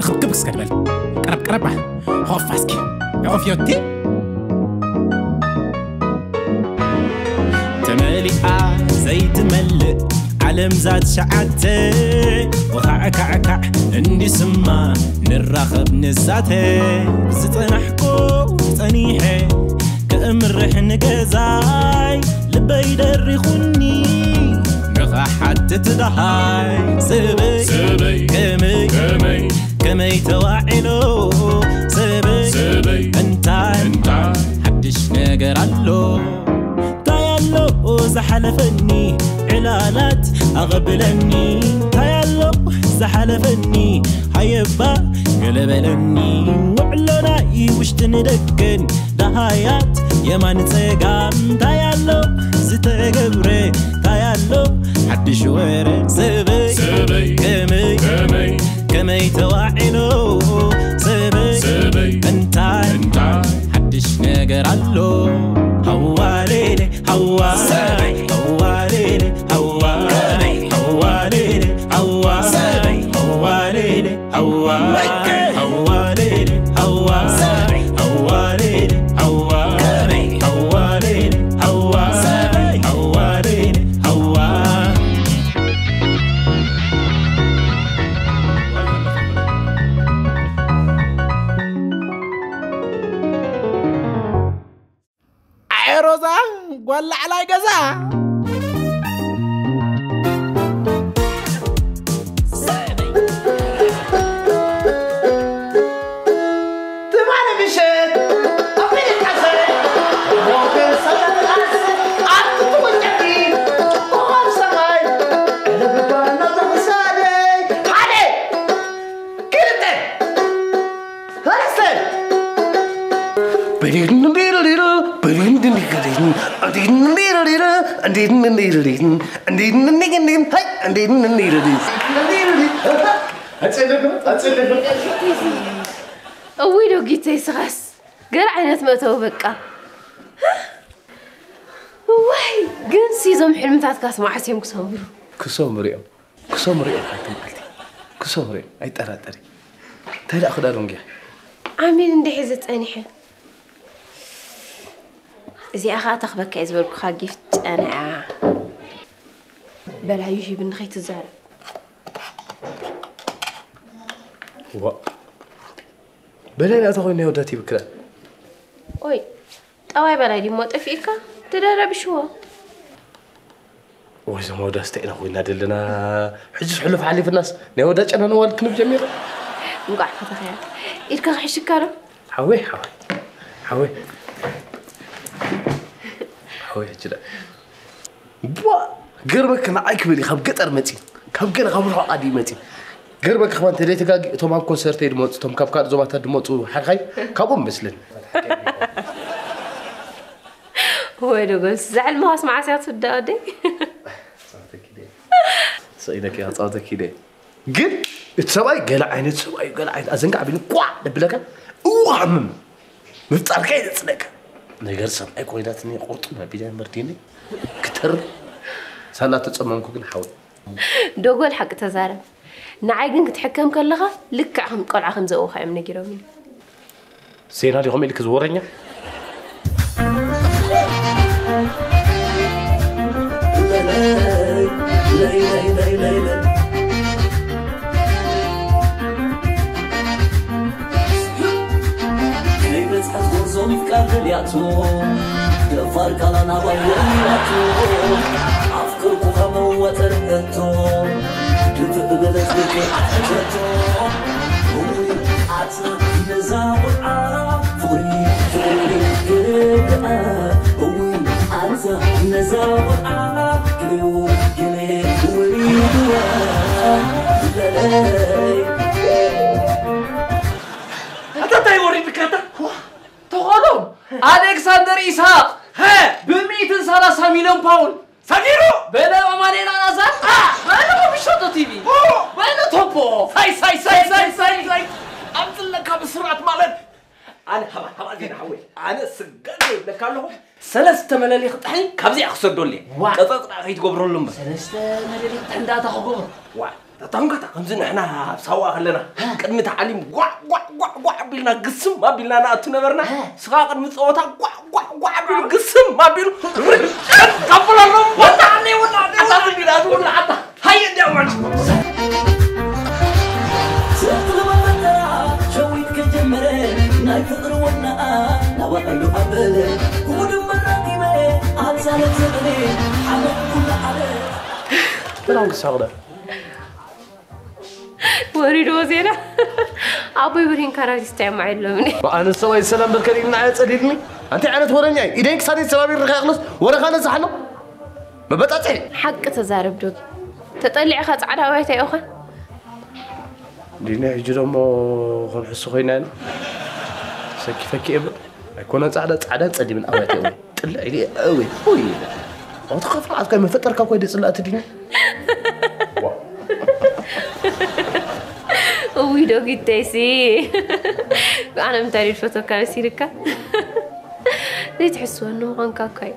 ክብክብ እስከ ንበል። ቀረብ ቀረብ። ሆፋ እስኪ። ሆፍ ዮቲ። ተመሊኣ ዘይትመልእ ዓለም ዛት ሸዓተ። ወኻዕካዕካዕ እንዲስማ ንራኸብ ንዛተ። ዝጸናሕኩ ጸኒሐ ከእምርሕ ንገዛይ ልበይ ደሪኹኒ ንኽሓትት ደሃይ። ሰበይ ሰበይ ከመይ ከመይ ከመይ ተዋዒሎ ሰበይ ሰበይ እንታይ እንታይ ሓድሽ ነገር ኣሎ? እንታይ ኣሎ ዝሓለፈኒ ዕላላት ኣቐብለኒ? እንታይ ኣሎ ዝሓለፈኒ ሃየባ ገለበለኒ? ውዕሎ ናይ ውሽጥን ደገን ደሃያት የማን ጸጋም እንታይ ኣሎ ዝተገብረ እንታይ ኣሎ ሓድሽ ወረ ሰበይ ሰበይ ከመይ ከመይ ከመይ ተዋዒሎ ሰበይ ሰበይ እንታይ እንታይ ሓድሽ ነገር ኣሎ? ሃዋሌሌ ሃዋ ሰበይ ሃዋሌሌ ሃዋ ከመይ ሃዋሌሌ ሃዋ ሰበይ ሃዋሌሌ ሃዋ ሃዋሌሌ ሃዋ ሰበይ ሃዋሌሌ ሃዋ ከመይ ሃዋሌሌ ሃዋ ሰበይ ሃዋሌሌ ሃዋ። ኣየ ሮዛ ጓል ላዕላይ ገዛ። ትማሊ ምሸት ኣብ ቤት ዓሰብ ሞገስ ሰበናስ ኣብ ትወጨቲ ኮኾብ ሰማይ ዕልብባ እናተኽሳደይ ሓደ ክልተ ሰለስተ። እውይ ዶ ጊተይ ስኻስ ገለ ዓይነት መእተዊ በቃ። እዋይ ግን ሲ ዞም ሕልምታትካስ መዓስ እዮም ክሰምሩ? ክሰምሩ እዮም። ክሰምሩ እዮም ሓንቲ መዓልቲ ክሰምሩ እዮም ኣይጠራጠሪ እንታይ ደኣ ክዳሎም ጌር ዓሚል እንደ ሒዘ ጸኒሐ እዚኣ ኸዓ ተኽበካ እየ ዝበልኩኻ ጊፍት ጨንዓ በላዩ ሂብኒ ከይትዛረብ ዋ በላይ ናተ ኮይኑ ወዳት ይብክላ ኦይ ጠባይ በላይ ዲሞ ጠፊእካ ትደረብሽዎ ወይ ዘመወዳስ እንታይ ኢና ኮይና ዘለና ሕጅስ ሕሉፍ ሓሊፍናስ ናይ ወዳ ጨና ነዋል ክንብ ጀሚሩ እንቋዕ ፈተኸያ ኢድካ ክሕሽካ ዶ ሓወይ ሓወይ ሓወይ ሓወይ ሕጂ ዳ ቧ ገርመክ ንዓይ ክብል ካብ ገጠር መፂ ካብ ገለ ካብ ርሑቕ ዓዲ መፂ ገርመክ ኸማ እንተደይ ተጋጊ እቶም ኣብ ኮንሰርተይ ድመፁ እቶም ካብ ካልእ ዞባታት ድመፁ ሓካይ ካብኦም መስልን ወይ ዶ ጎስ ዘዕልምኻስ መዓስ እያ ትውዳእ ወደይ ሰኢለኪ ኣፃወተኪ ኢለ ግን እቲ ሰብኣይ ገለ ዓይነት ሰብኣይ ገለ ዓይነት ኣዘንጋዕ ቢሉ ኳዕ ደብለካ እዋምም ምፍጣርካ የፅለካ ነገር ሰብኣይ ኮይናትኒ ቁርጡ መቢላ መርዲኒ ክተር ሳላ ተፀመምኩ ግን ሓው ዶጎል ሓቂ ተዛረብ ንዓይ ግን ክትሕከም ከለኻ ልክዕ ከም ቆልዓ ከም ዘእውኻ እዮም ነጊሮምኒ ዜና ዲኹም ኢልክ ዝወረኛ ከይበጽሐት ጎርዞ ምፍቃር ደልያቶ ደፋር ቃላ ናባይ ወሪራቶ ኣፍቅርኩኻ መዋጠር ሕቶ ድፍእ በለት ልቤ ኣትሕቶ ኣታ እንታይ ወሪድካታ ተኾኖም ኣሌክሳንደር ኢስሃቅ ብሚእትን ሰላሳ ሚልዮን ፓውንድ ሰጊሩ በለ ኣማኔል ኣልኣዛር በለ ብሸጦ ቲቪ በለ ቶፖ ሳይ ሳይ ሳይ ሳይ ሳይ ሳይ ኣብ ዝለካ ብስራት ማለት ኣነ ሃባ ሃባ ዜና ሓወይ ኣነ ስጋድ ይብለካ ኣለኹ። ሰለስተ መለሊ ክጥሕኒ ካብዚኣ ክሰደሉ እየ። ዋ። ቀጸጽ ደኣ ከይትገብረሉ እምበር። ሰለስተ መለሊ ክጥሕኒ ደኣ እንታይ ክገብሮ? ዋ። ተታንካታ ከምዚ ንሕና ኣብ ሳዋ ከለና ቅድሚ ታዕሊም ጓዕ ጓዕ ጓዕ ጓዕ ኣቢልና ግስም ኣቢልና ንኣቱ ነበርና። ስኻ ቅድሚ ጸወታ ጓዕ ጓዕ ጓዕ ኣቢሉ ግስም ኣቢሉ ርጭን ኣብል ኣሎ። ወላዕኒ ወላዕኒ ወላዕኒ ወላዕኒ ወላዕኒ ሃየ እንዲያ ማለት። ስእቲ መፈጠራ ሸዊት ክጅምር ናይ ፍቕሪ ወናኣ ናባዕሉ ኣብል ክውድም መራኪበ ኣብዛለት ዘበነ ሓመድ ኩሉ ዓለ ሰላም ክሳቕዳ ወሪዶ ዜና ኣቦይ ብርሂን ካራቲስታ እዮም ዓይድሎምኒ። ኣነ ሰብኣይ ሰላም በልከ ዲና ኣየ ጸሊልኒ ኣንቲ ዓይነት ወረኛ እዩ ኢደይ ክሳደይ ሰባቢር ርካ ይኽልስ ወረኻ ነሳሕኖ መበጣጽሒ ሓቂ ተዛረብ ዶጊ ተጠሊዕኻ ጻዕዳ ኣውያት ኣይኦኻን ዲና ሕጂ ደሞ ከልሕሱ ኮይና ሰኪፈኪ እብል ኣይኮነ ጻዕዳ ጻዕዳን ጸሊምን ኣውያት እዮም ጥልዕ ኢለ እወይ ሆይ ኣቶ ከፍራ ኣትካ መፈጠርካ እኮ ይደጽላ እቲ ድንያ እውይ ዶጊተይሲ ኣነ ምንታይ ድዩ ዝፈትወካ መሲልካ ዘይትሕስወኒ ምዃንካ እኳ እዩ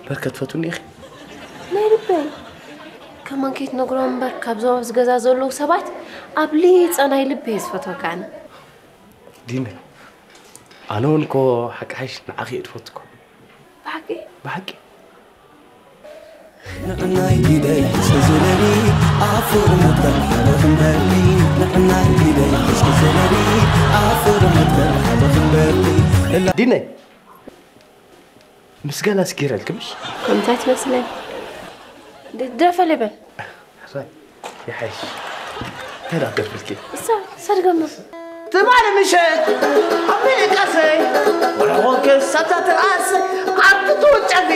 በርከ ትፈትውኒ ኢኺ ናይ ልበይ ከማን ከይትነግሮም እምበር ካብዞም ኣብዚ ገዛ ዘለዉ ሰባት ኣብሊፀ ናይ ልበይ ዝፈትወካ ኣነ ዲነ ኣነ እውን እኮ ሓቂ ሓይሽ ንዓኺ እየ ትፈትኮ ብሓቂ ብሓቂ ንዕናይ ጊደይ ሕስኪ ዝበሊ ኣፍር መጠን ሓበኽንበሊ ንዕናይ ጊደይ ሕስኪ ዝበሊ ኣፍር መጠን ሓበኽንበሊ ዲነ ምስጋና ስኪረልክ ምሽ ከምታይ ትመስለኒ ደፈለ በል ይሓይሽ እንታይ ደኣ ደፍልኪ እሳ ሰድገማ ትማሊ ምሸት ኣብ ምንቃሰይ ወርሑ ክሳታ ትርኣስ ኣብቲ ትውጨፊ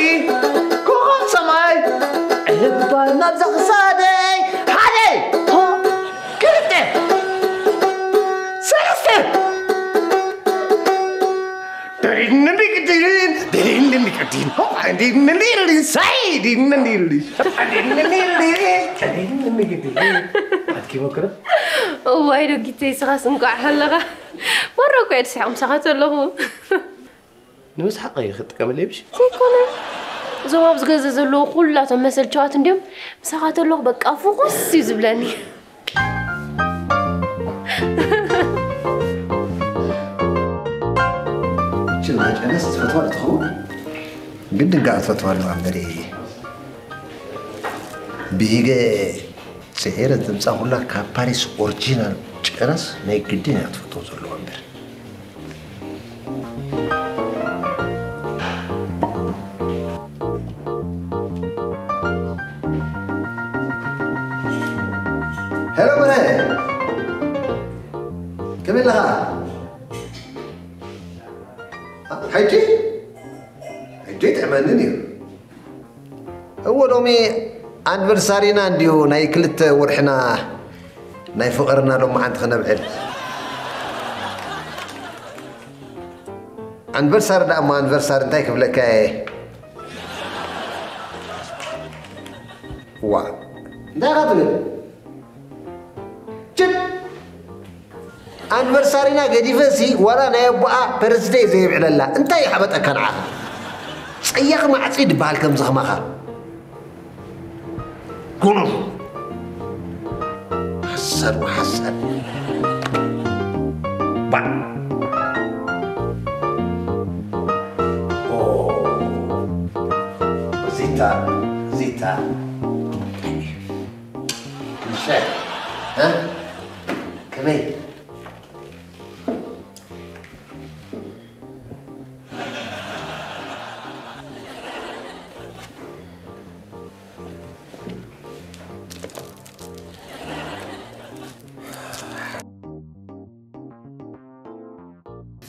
ኮኾብ ሰማይ ዕልባ ናብዛ ክሳደይ ሓደ ክልተ ሰለስተ እዋይ ዶጊተይ ስኻስ እንቋዕ ከለኻ ማራ እኮ እየ ድስሕቕ ምሳኻ ተለኹ ንምስሓቕ እየ ክጥቀመለይ ብሽ ዘይኮነ እዞም ኣብዚ ገዛ ዘለዉ ኩላቶም መሰልቸዋት እንዲዮም ምሳኻ ተለኹ በቃ ፍኹስ እዩ ዝብለኒ ችና ጨነስ ትፈትዋ ትኸውን ግን ድንጋዕ ትፈትዋ ኣለዋ እምበሪ ብሂገ ስዒረ ትምፃ ኩላ ካብ ፓሪስ ኦሪጂናል ጨነስ ናይ ግድን እያ ትፈትዎ ዘለዋ እምበር ሄሎ ብርሀ ከመይ ኣለኻ? ሕጂ ሕጂ ጥዕመኒ ነይሩ። እወ ሎሚ ኣንቨርሳሪና እንድዩ ናይ ክልተ ወርሕና ናይ ፍቕርና ሎማዓንቲ ክነብዕል። ኣንቨርሳሪ ደኣ እሞ ኣንቨርሳሪ እንታይ ክብለካ እየ። ዋ እንታይ ኢኻ ትብል? ችድ ኣንቨርሳሪና ገዲፈ ሲ ዋላ ናይ ኣቦኣ ፐርስደይ ዘየብዕለላ እንታይ ይሓበጠካ ንዓኻ ጸያኺ ማዕጺ ድበሃል ከምዚ ኸማኻ ጉኑፍ ሓሳድ ወሓሳድ ባዕ ዚታ ዚታ ምሸት እ ከመይ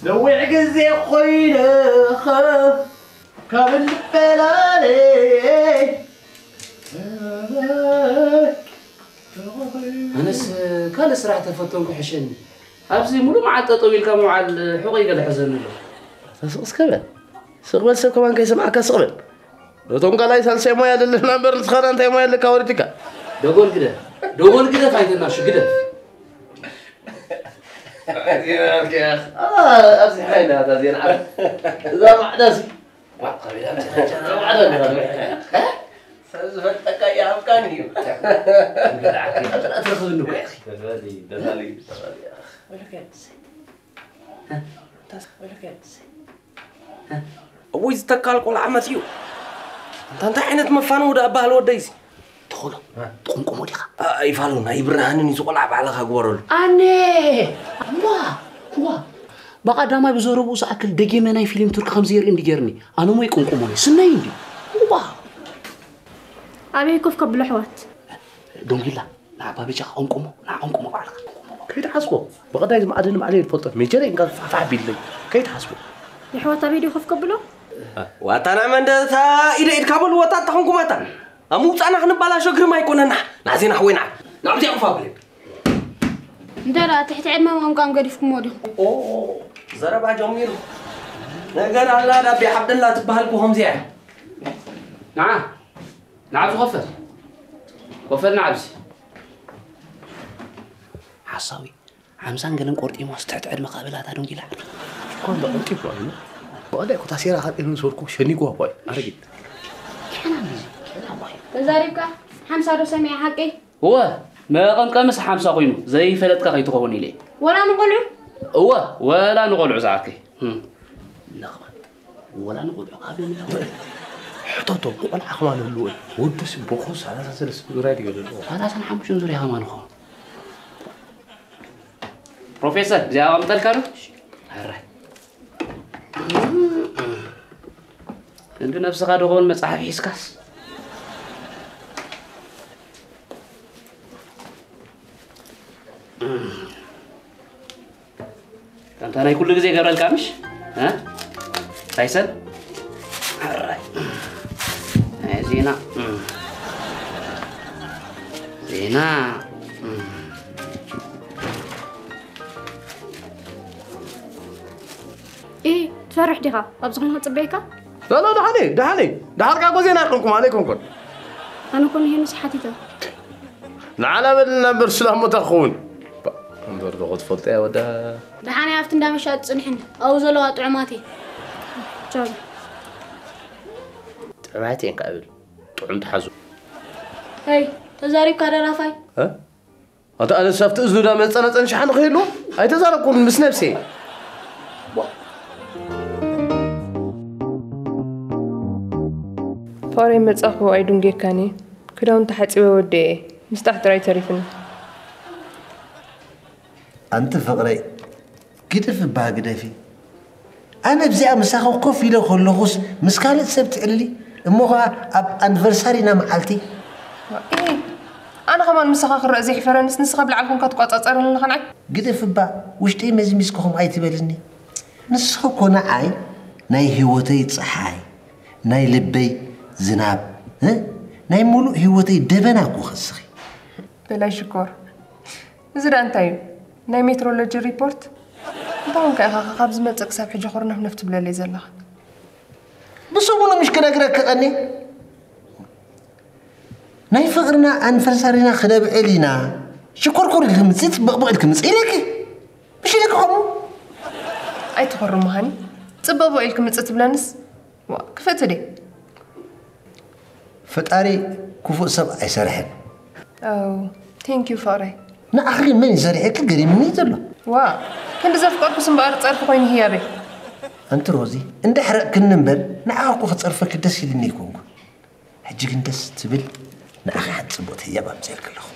ነዊሕ ግዜ ኮይነ ካብ እንፈላለ ኣነስ ካልእ ስራሕ ተፈተንኩ ሕሸኒ ኣብዚ ሙሉእ መዓልቲ ጠጠው ኢልካ ምውዓል ሕቆይ ገለ ሕዘኒ ኣሎ ስቕ እስከ በል ስቕ በል ሰብ ከማን ከይሰምዓካ ስቕ በል እቶም ካልኣይ ሳልሳይ ሞያ ዘለና እምበር ንስኻና እንታይ ሞያ ኣለካ ወሪድካ ደጎል ግደፍ ደጎል ግደፍ ኣይተናሹ ግደፍ ኣዚና ኣልኪ ያኽ። ኣብዚ ሓይና እታ ዜና ዓብ-፣ እዛ ማዕዳሲ። ዋ፣ ከቢዳ ምፅናቻ፣ እዛ ማዕዳ ንኸልብሕ። ሰብ ዝፈልጠካ ይሃብካን እዩ። ብላዕቲ፣ ኣትረኽብኒ እኮ ያኺ። ተፈሊ፣ ተፈሊ፣ ተፈሊ ያኽ። ወለከ፣ ወለከ። እውይ፣ ዝተካል ቆልዓ መፅዩ። እንታ እንታይ ዓይነት መፋነው ደኣ በሃል ወደይሲ? ተኾሎ፣ ትቕምቅሞ ዲኻ? ኣይፋሉን፣ ኣይብርሃንን እዩ፣ እዚ ቆልዓ ባዕልኻ ግበረሉ። ኣነ! ዋ! ዋ! ብቐዳማይ ብዘረብኡ ዝኣክል ደጊመ ናይ ፊልም ቱርኪ ከም ዘየርኢ እንዲ ገይርኒ። ኣነ ሞ ይቅምቅሞ እዩ፣ ስነይ እንዲ። ዋ! ኣበይ ኮፍ ከብሎ ኣሕዋት? ዶንጊላ፣ ንዓባ በጃኻ ቀምቅሞ፣ ንዓ ቀምቅሞ ባዕልኻ። ከይትሓስቦ፣ ብቐዳይ ዝመዓደኒ ባዕለይ ዝፈልጦ፣ ሜጀረይ እንካ ፋሕፋሕ ቢለይ። ከይትሓስቦ። የሕዋት ኣበይ ድዩ ኮፍ ከብሎ? ዋታ ንዕመ እንደ እታ ኢደ ኢድካ በሉ፣ ዋታ ኣታ ኾንኩም ኣታ። ኣብ ምውጻእና ክንባላሾ ግርም ኣይኮነና። ናዜና ሓወይና። ናብዚኣ ኮፍ ኣብለይ። እንተ ደኣ ትሕቲ ዕድመ ምቕምቃም ገዲፍኩሞ ዲኹም? ኦ፣ ዘረባ ጀሚሩ። ነገር ኣላ ዳቢ ዓብደላ ትበሃል እኮ ከምዚኣ እያ። ንዓ፣ ንዓ ኣብዚ ኮፈል። ኮፈል ንዓ ኣብዚ። ሓሳዊ፣ ሓምሳን ገለን ቆርጢሞስ ትሕቲ ዕድመ ከብላታ ዶንጊላ። እኮ እንዳ ቆርጢ እኮ እዩ። ብቐዳይ እኮ ታሴራ ካብ ኤርሚን ዝወድኩ ሸኒጎ እኮ እዩ። ኣረጊት። ኬና ምዚ፣ ኬና እኮ እዩ። ተዛሪብካ፣ ሓምሳ ዶ ሰሚዐ ሓቀይ? እወ፣ መቐምቀምስ ሓምሳ ኮይኑ፣ ዘይፈለጥካ ከይትኸውን ኢለ። ወላ ንቖልዑ? እወ፣ ወላ ንቖልዑ ዝኣከይ። እም። ለኽባጥ። ወላ ንቖልዑ ካብ ዮም ይለኽባጥ። ሕተቶ፣ ቆልዓ ከማን ህልዎ እዩ። ወዱስ ቦኾስ ሰላሳ ሰለስተ ዙርያ ድዩ ዘለዎ? ሰላሳን ሓሙሽተን ዙርያ ከማን ይኸውን። ፕሮፌሰር፣ እዚኣ ኣቐምጠልካ ዶ? ሕራይ። እንዲ ነብስኻ ዶ ኸውን መጽሓፍ ሒዝካስ? ከምታ ናይ ኩሉ ግዜ ገብረልካ ምሽ? እ? ታይሰን? ሕራይ። ናይ ዜና። ዜና። ኢ፣ ትፈርሕ ዲኻ? ኣብ ዝኾነ ክጽበየካ? ላ፣ ላ፣ ደሓነይ፣ ደሓነይ። ደሓርካ እኮ ዜና ኣይኮንኩም፣ ኣነ ኣይኮንኩን። ኣነ እኮ ንሄኖስ ሓቲተ። ንዓና በልና እምበር፣ ስላም ቦታ ክኸውን። ባ፣ እምበር ዶ ክትፈልጦ እያ ወዳ። ደሓነይ ኣብቲ እንዳ መሻጢ ጽንሕኒ። ኣብኡ ዘለዋ ጥዑማት እየ። ቻው። ጥዑማት እየን ከኣ ብል። ጥዑም ትሓዙ። ሄይ፣ ተዛሪብካ ደራፋይ። እ? ኣታ ኣነስ ኣብቲ እዝኑ ዳ መጸናጸኒ ሸሓኒ ከይህልዎ ኣይተዛረብኩን ምስ ነብሰይ። ፍቕረይ መጻኹ ኣይዱንጌካን እየ። ክዳውንቲ ሓጺበ ወዲኤ እየ። ምስጣሕ ጥራይ ተሪፍኒ። ኣንቲ ፍቕረይ፣ ግድፍ እባ ግደፊ። ኣነ ኣብዚኣ ምሳኺ ኮፍ ኢለ ከለኹስ ምስ ካልእ ሰብ ትዕልሊ፣ እሞ ኸኣ ኣብ ኣኒቨርሳሪና መዓልቲ? ኢ፣ ኣነ ኸማን ምሳኻ ክረእ ዘይሕፈረንስ ንስኻ ብላዕሊ ኮንካ ትቋጻጸረኒ ንኸንዓይ። ግደፊ እባ፣ ውሽጠይ መዝሚዝኪ ከምኡ ኣይትበልኒ። ንስኺ እኮ ንዓይ ናይ ህይወተይ ጸሓይ፣ ናይ ልበይ ዝናብ፣ እ? ናይ ሙሉእ ህይወተይ ደበና እኮ ኸስኺ። በላይ ሽኮር፣ እዚ ደኣ እንታይ እዩ? ናይ ሜትሮሎጂ ሪፖርት? እንታይ ኮንካ ኢኻ ካብ ዝመጽእ ክሳብ ሕጂ ኩርነፍነፍ ትብለለይ ዘለኻ? ብሰሙኑ ምሽ ክነግረኪ ቀኒ። ናይ ፍቕርና ኣኒቨርሳሪና ክነብዕል ኢና። ሽኮርኮር ኢልኪ ምጽእ፣ ጽብቕብቕ ኢልኪ ምጽእ ኢለኪ። ምሽ ኢለኪ ከምኡ? ኣይትኾርም መሃኒ። ጽብቕብቕ ኢልኪ ምጽእ ትብለንስ? ዋ፣ ክፍእቲ ድየ? ፈጣሪ ክፉእ ሰብ ኣይሰርሕን። ኦ፣ ቴንክ ዩ ፍቕረይ። ንዓኺ ግን መን እዩ ሰሪሕኪ ገሪምኒ ዘሎ። ዋ፣ ክንዲ ዘፍቀርኩስ እምበኣር ጸርፊ ኮይኑ ህያበይ። ኣንቲ ሮዚ፣ እንዳሕረቕክኒ እምበር ንዓኺ እኮ ክጸርፈኪ ደስ ኢልኒ ኣይኮንኩን። ሕጂ ግን ደስ ትብል፣ ንዓኺ ሓንቲ ጽቡቕቲ ህያብ ኣምጺኤልኪ ኣለኹ።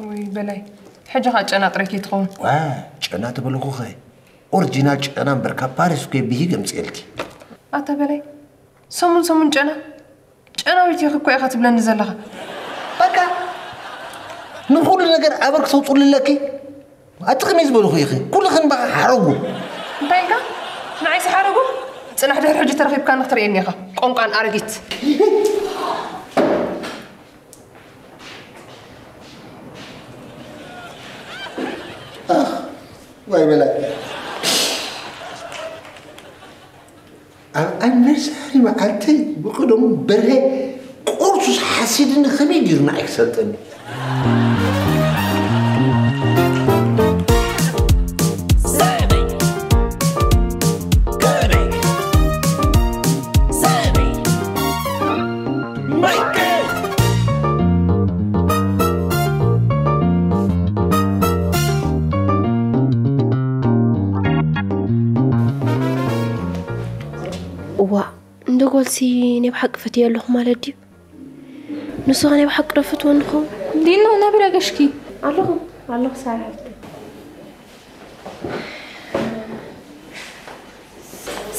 ወይ በላይ፣ ሕጂ ኸኣ ጨና ጥራይ ከይትኸውን። ዋ፣ ጨና ተበልኩኸ፣ ኦሪጂናል ጨና እምበር ካብ ፓሪስ እኮ ብሂግ ኣምጺኤልኪ። ኣታ በላይ፣ ሰሙን ሰሙን ጨና? ጨና ቤት ኢኺ እኮ ኢኻ ትብለኒ ዘለኻ። በቃ፣ ንኹሉ ነገር ኣበር ክተውፅሉ ኣለኪ። ኣትቕሚ ዝበልኹ ኢኺ። ኩልኽን በቓ ሓረጉ። እንታይ ኢልካ? ንዓይሲ ሓረጉ? ጽናሕ ድሕሪ ሕጂ ተረኺብካኒ ክትርእየኒ ኢኻ። ቆንቋን ኣረጊት። ኣኽ፣ ዋይ በላይ። ኣብ ኣኒቨርሳሪ መዓልተይ ብቐደሙ በርሀ ቁርሱስ ሓሲድኒ ከመይ ገይሩ ንዓይ ክሰልጠኒ? ሲ ናይ ብሓቂ ፈትዮ ኣለኹ ማለት ድዩ? ንሱ ኸ ናይ ብሓቂ ዶ ፈትወኒ ኸውን? ዲኖ ነብረ ገሽኪ። ኣለኹ፣ ኣለኹ ሳራ ሓፍተይ።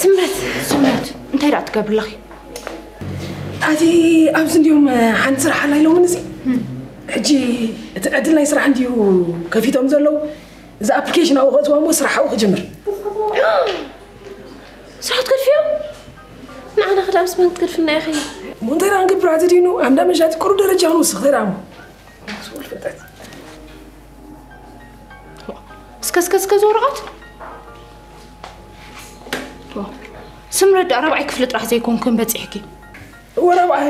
ስምረት፣ ስምረት፣ እንታይ ደኣ ትገብሪ ኣለኺ? ኣቲ ኣብዚ እንዲዮም ሓንቲ ስራሕ ኣላ ኢሎምን እዚ። ሕጂ እቲ ዕድል ናይ ስራሕ እንዲዩ ከፊቶም ዘለዉ። እዚ ኣፕሊኬሽን ኣብኡ ከእትዋ እሞ ስራሕ ኣብኡ ክጅምር። ስራሕ ትከድፍዮ? ንዓና ክዳምስ ባንክ ትከድፍና ኢኺ። እሞ እንታይ ደኣ ክንገብር ኣቲ ዲኑ? ኣንዳ መሻጢ ቁሩብ ደረጃ ክንወስኽ እንታይ ደኣ እሞ? ስውል ፍልጠት። እስከ፣ እስከ፣ እስከ፣ እዚ ወረቐት። ዋ፣ ስምረት ደኣ ራብዓይ ክፍሊ ጥራሕ ዘይኮንክን በጺሕኪ። እወ፣ ራብዓይ።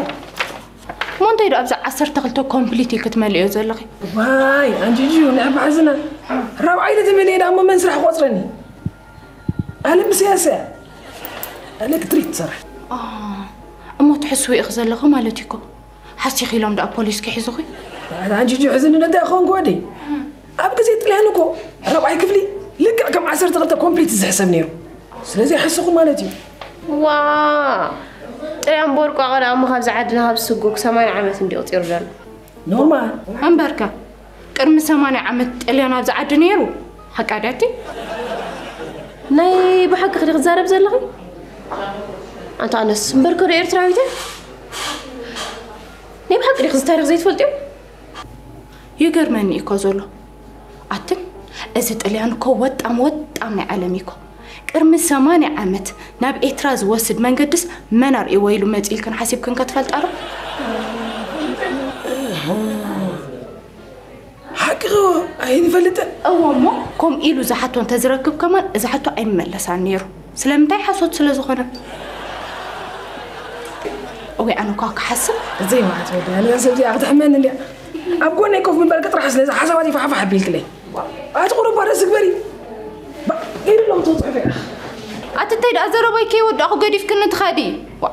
እሞ እንታይ ደኣ ኣብዚ ዓሰርተ ክልተ ኮምፕሊት ክትመልእዮ ዘለኺ? ዋይ፣ ኣንጂ ጁ፣ ንዕባ ሕዝና። ራብዓይ ኢለ ተመልየ ደኣ እሞ መን ስራሕ ቆጽረኒ? ኣነ ብሰያሰያ። ኣነ ክትሪት ትሰርሕ። ኣ፣ እሞ ትሕስዊ ኢኺ ዘለኺ ማለት እዩ እኮ። ሓሲኺ ኢሎም ደኣ ፖሊስ ክሕዙኺ? ኣነ ኣንጂ ጁ፣ ሕዝኒ እንታይ ክኸውን ክወደይ? ኣብ ግዜ ጥልያን እኮ ራብዓይ ክፍሊ ልክዕ ከም ዓሰርተ ክልተ ኮምፕሊት ዝሕሰብ ነይሩ። ስለዚ ኣይሓሰኹን ማለት እዩ። ዋ፣ ጥልያን ቦርቋ ደኣ እሞ ካብዚ ዓድና ካብ ዝስጎግ ሰማንያ ዓመት እንዲ ቁጺሩ ዘሎ። ኖርማል። እምበርከ፣ ቅድሚ ሰማንያ ዓመት ጥልያን ኣብዚ ዓዲ ነይሩ? ሓቃ ድያቲ? ናይ ብሓቂ ዲኺ ትዛረቢ ዘለኺ? ኣንታ ኣነስ እምበርከ ዶ ኤርትራዊት እየ? ናይ ብሓቂ ዲኺ እዚ ታሪኽ ዘይትፈልጥዮ? ይገርመኒ እኮ ዘሎ። ኣትን፣ እዚ ጥልያን እኮ ወጣም ወጣም ናይ ዓለም እዩ እኮ። ቅድሚ ሰማንያ ዓመት ናብ ኤርትራ ዝወስድ መንገድስ መን ኣርእይዎ ኢሉ መጺኡ ኢልክን ሓሲብክን ከ ትፈልጣ ዶ? ሓቂ ኸ ኣይንፈልጥን። እወ እሞ፣ ከምኡ ኢሉ ዝሓቶ እንተዝረክብ ከማን እዚ ሕቶ ኣይምመለሳን ነይሩ። ስለምንታይ? ሓሶት ስለ ዝኾነ። እወ፣ ኣነ እኳ ክሓስብ። ዘይማዕት ወዲ፣ ኣነ ሰብ እዚኣ ክትሕመኒ እንድያ። ኣብ ጎነይ ኮፍ ምበልኪ ጥራሕ ስለዚ ሓሳባት ይፋሕፋሕ ኣቢልክለይ። ኣቲ ቁሩብ ርእሲ ግበሪ። ባ፣ ኢሉ ሎም ተውጽሑ ፈይራ። ኣቲ እንታይ ደኣ ዘረባይ ከይወዳእኹ ገዲፍክኒ ትኸዲ? ዋ፣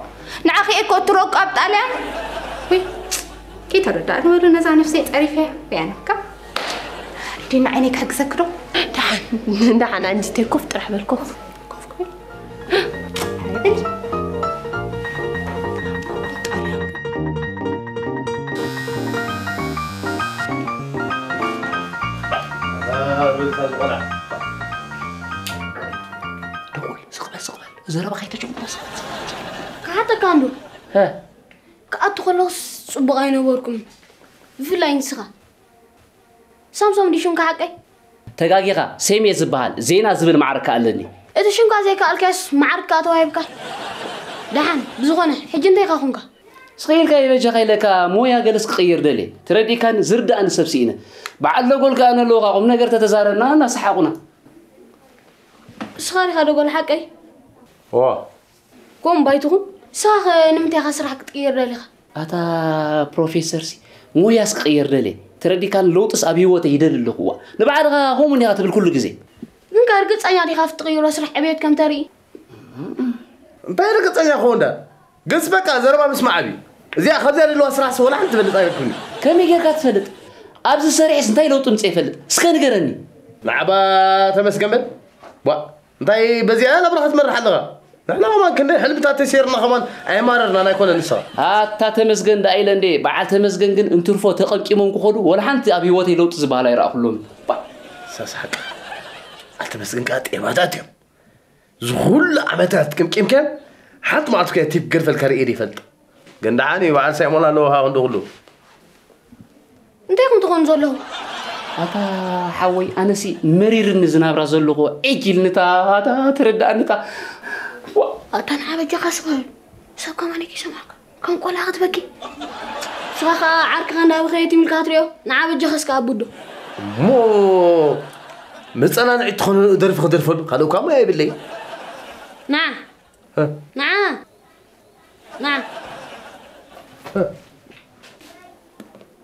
ንዓኺ እኮ እትረቁ ኣብ ጣልያን። ውይ፣ ከይተረዳእኒ በሉ ነዛ ነፍሰይ ጸሪፈያ። ወያነካ። ዲና ዓይነይ ክሕግዘኪ ዶ? ደሓን፣ ደሓን ኣንጅተይ ኮፍ ጥራሕ በል፣ ኮፍ። ኮፍ ክብል። ደጎል፣ ስቕ በል፣ ስቕ በል። ዘረባ ከይተጀምሮ፣ ስቕ በል፣ ስቕ በል። ክሓተካ እንዶ። ሀ? ክኣቱ ከለኹስ ጽቡቕ ኣይነበርኩምን። ብፍላይ ንስኻ። ሳምሶም ድዩ ሽምካ ሓቀይ? ተጋጊኻ፣ ሴም እየ ዝበሃል። ዜና ዝብል ማዕረግ ከኣ ኣለኒ። እቲ ሽምካ ዘይከኣልካዮስ ማዕረግ ከኣ ተዋሂብካ። ደሓን፣ ብዝኾነ፣ ሕጂ እንታይ ኢኻ ኹንካ? ስቕ ኢልካ ይበጃኻ ኢለካ፣ ሞያ ገለስ ክቕይር ደልየ። ተረዲእካኒ፣ ዝርድኣኒ ሰብ ስኢነ። በዓል ደጎል ከኣ ንኣለዉ፣ ቁም ነገር ተተዛረብና፣ እናሰሓቑና። ንስኻ ዲኻ ደጎል ሓቀይ? እዋ። ከምኡ ባይትኹን፣ ንስኻ ኸ ንምንታይ ኢኻ ስራሕ ክትቅይር ደሊኻ? ኣታ ፕሮፌሰርሲ፣ ሞያስ ክቕየር ደልየ። ተረዲእካኒ፣ ለውጥስ ኣብ ህይወተይ ይደሊ ኣለኹ። እዋ፣ ንባዕልኻ ከምኡ እንዲኻ ትብል ኩሉ ግዜ። ግን ከ ርግጸኛ ዲኻ ኣብቲ ትቕይሮ ስራሕ ዕብየት ከም ተርኢ? እንታይ ርግጸኛ ክኸውን ዳ? ግልጽ በቃ ዘረባ ምስማዕ ኣብዩ። እዚኣ ካብዚኣ ዘለዋ ስራሕስ ወላ ሓንቲ ትፈልጥ ኣይኮንኩን። ከመይ ጌርካ ትፈልጥ? ኣብዚ ሰሪሐስ እንታይ ለውጢ ምጽእ ይፈልጥ? እስከ ንገረኒ። ንዓባ ተመስገን በል። ዋ፣ እንታይ በዚኣ ናብራ ክትመርሕ ኣለኻ? ንሕና ከማን ክንደይ ሕልምታት ተሰይርና ከማን ኣየማረርናን ኣይኮነን ንስኻ። ኣታ ተመስገን ደኣ ኢለ እንዴ፣ በዓል ተመስገን ግን እንትርፎ ተቐምቂሞም ክኸዱ ወላ ሓንቲ ኣብ ህይወተይ ለውጢ ዝበሃል ኣይረኣኹሎምን። ባ- ሰስሓቅ። ኣታ ተመስገን ከኣ ጤባታት እዮም። ዝኹሉ ዓመታት ቅምቂምካዮም ሓንቲ መዓልቲ ከ ቲፕ ገድፈልካ ርእየ ይፈልጥ። ግን ደሓን እዩ፣ በዓል ሳይሞን ኣለዎ፣ ሃ፣ ክንዲ ኩሉ። እንታይ ኢኹም ትኾኑ ዘለኹም? ኣታ ሓወይ፣ ኣነሲ መሪርኒ ዝናብራ ዘለኹ፣ ዒጅ ኢልንታ፣ ኣታ ተረዳእንታ። ዋ። ኣታ ንዓ በጃኻ ስቕ በል። ሰብ ከማን ይሰምዓካ። ከም ቆልዓ ክትበኪ። ንስኻ ኸኣ ዓርክኻ እንዳበኸየ ትም ኢልካ ክትሪኦ። ንዓ በጃኻ እስከ ኣቡዶ። እሞ መጸናንዒ ትኾኖ ደርፊ ክደርፈሉ፣ ካልእ እኳ ሞያ የብለይ። ንዓ። እ። ንዓ። ንዓ። እ።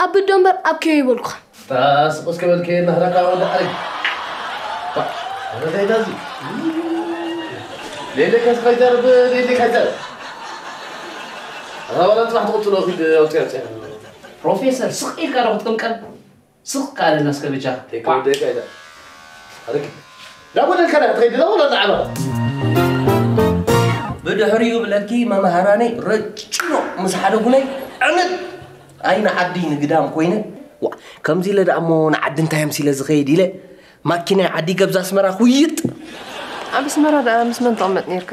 ኣቡዶ እምበር ኣብ ከዮ ይበልኩኻ። ታስቕ እስከ በልከ ናህራካ ወዲ ሓረግ። ባ፣ እንታይ ዳዚ? ሌሌ ከስፋይተር ብ-፣ ሌሌ ካይተር። ኣታ ወላ ጽባሕ ትቕጽሎ ኺድ ኣውጽያ፣ ኣውጽያ። ፕሮፌሰር፣ ስቕ ኢልካ ዶ ክትቅምቀም? ስቕ ካለና እስከ ብጃ። ተይ፣ ከወደይ ካይዳ። ኣረክ። ዳቦ ደልካ ዳ ትኸይድ ዳ ወላ ንዓባ? ብድሕሪኡ ብለኪ መምሃራነይ ረጭኖ ምስ ሓደጉለይ ዕንድ ኣይነ ዓዲ ንግዳም ኮይነ ዋ ከምዚ ኢለ ደኣ እሞ ንዓዲ እንታይ ኣምሲለ ዝኸይድ ኢለ ማኪናይ ዓዲ ገብዛ ኣስመራ ኩይጥ። ኣብ ኣስመራ ደኣ ምስ መን ትቕመጥ ነይርካ?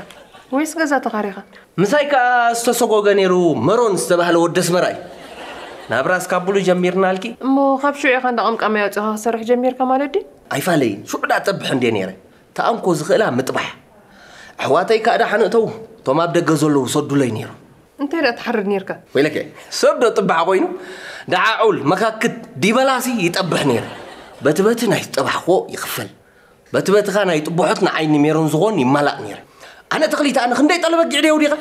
ወይስ ገዛ ተኻሪኻ? ምሳይ ከኣ ዝተሰጎገ ነይሩ መሮን ዝተባህለ ወዲ ኣስመራ እዩ። ናብራ እስካብ ብሉ ጀሚርናልኪ። እሞ ካብ ሽዑ ኢኻ እንዳ ቀምቃማይ ኣውጺኻ ክሰርሕ ጀሚርካ ማለት ድዩ? ኣይፋለይን። ሽዑ ደኣ እጠብሕ እንድየ ነይረ። ተኣንኮ ዝኽእላ ምጥባሕ። ኣሕዋተይ ከኣ ደሓን እተዉ እቶም ኣብ ደገ ዘለዉ ሰዱለይ ነይሮም። እንታይ ደኣ ትሓርድ ነይርካ? ወይለከ ሰብ ዶ ጥባሕ ኮይኑ ደዓ ዑል መካክት ዲበላሲ ይጠብሕ ነይረ። በቲ በቲ ናይ ዝጠባሕኮ ይኽፈል። በቲ በትኻ ናይ ጥቡሑት ንዓይኒ ሜሮን ዝኾን ይማላእ ነይረ። ኣነ ተኽሊት ኣነ ክንደይ ጠለበጊዕ ደየው ዲኻ?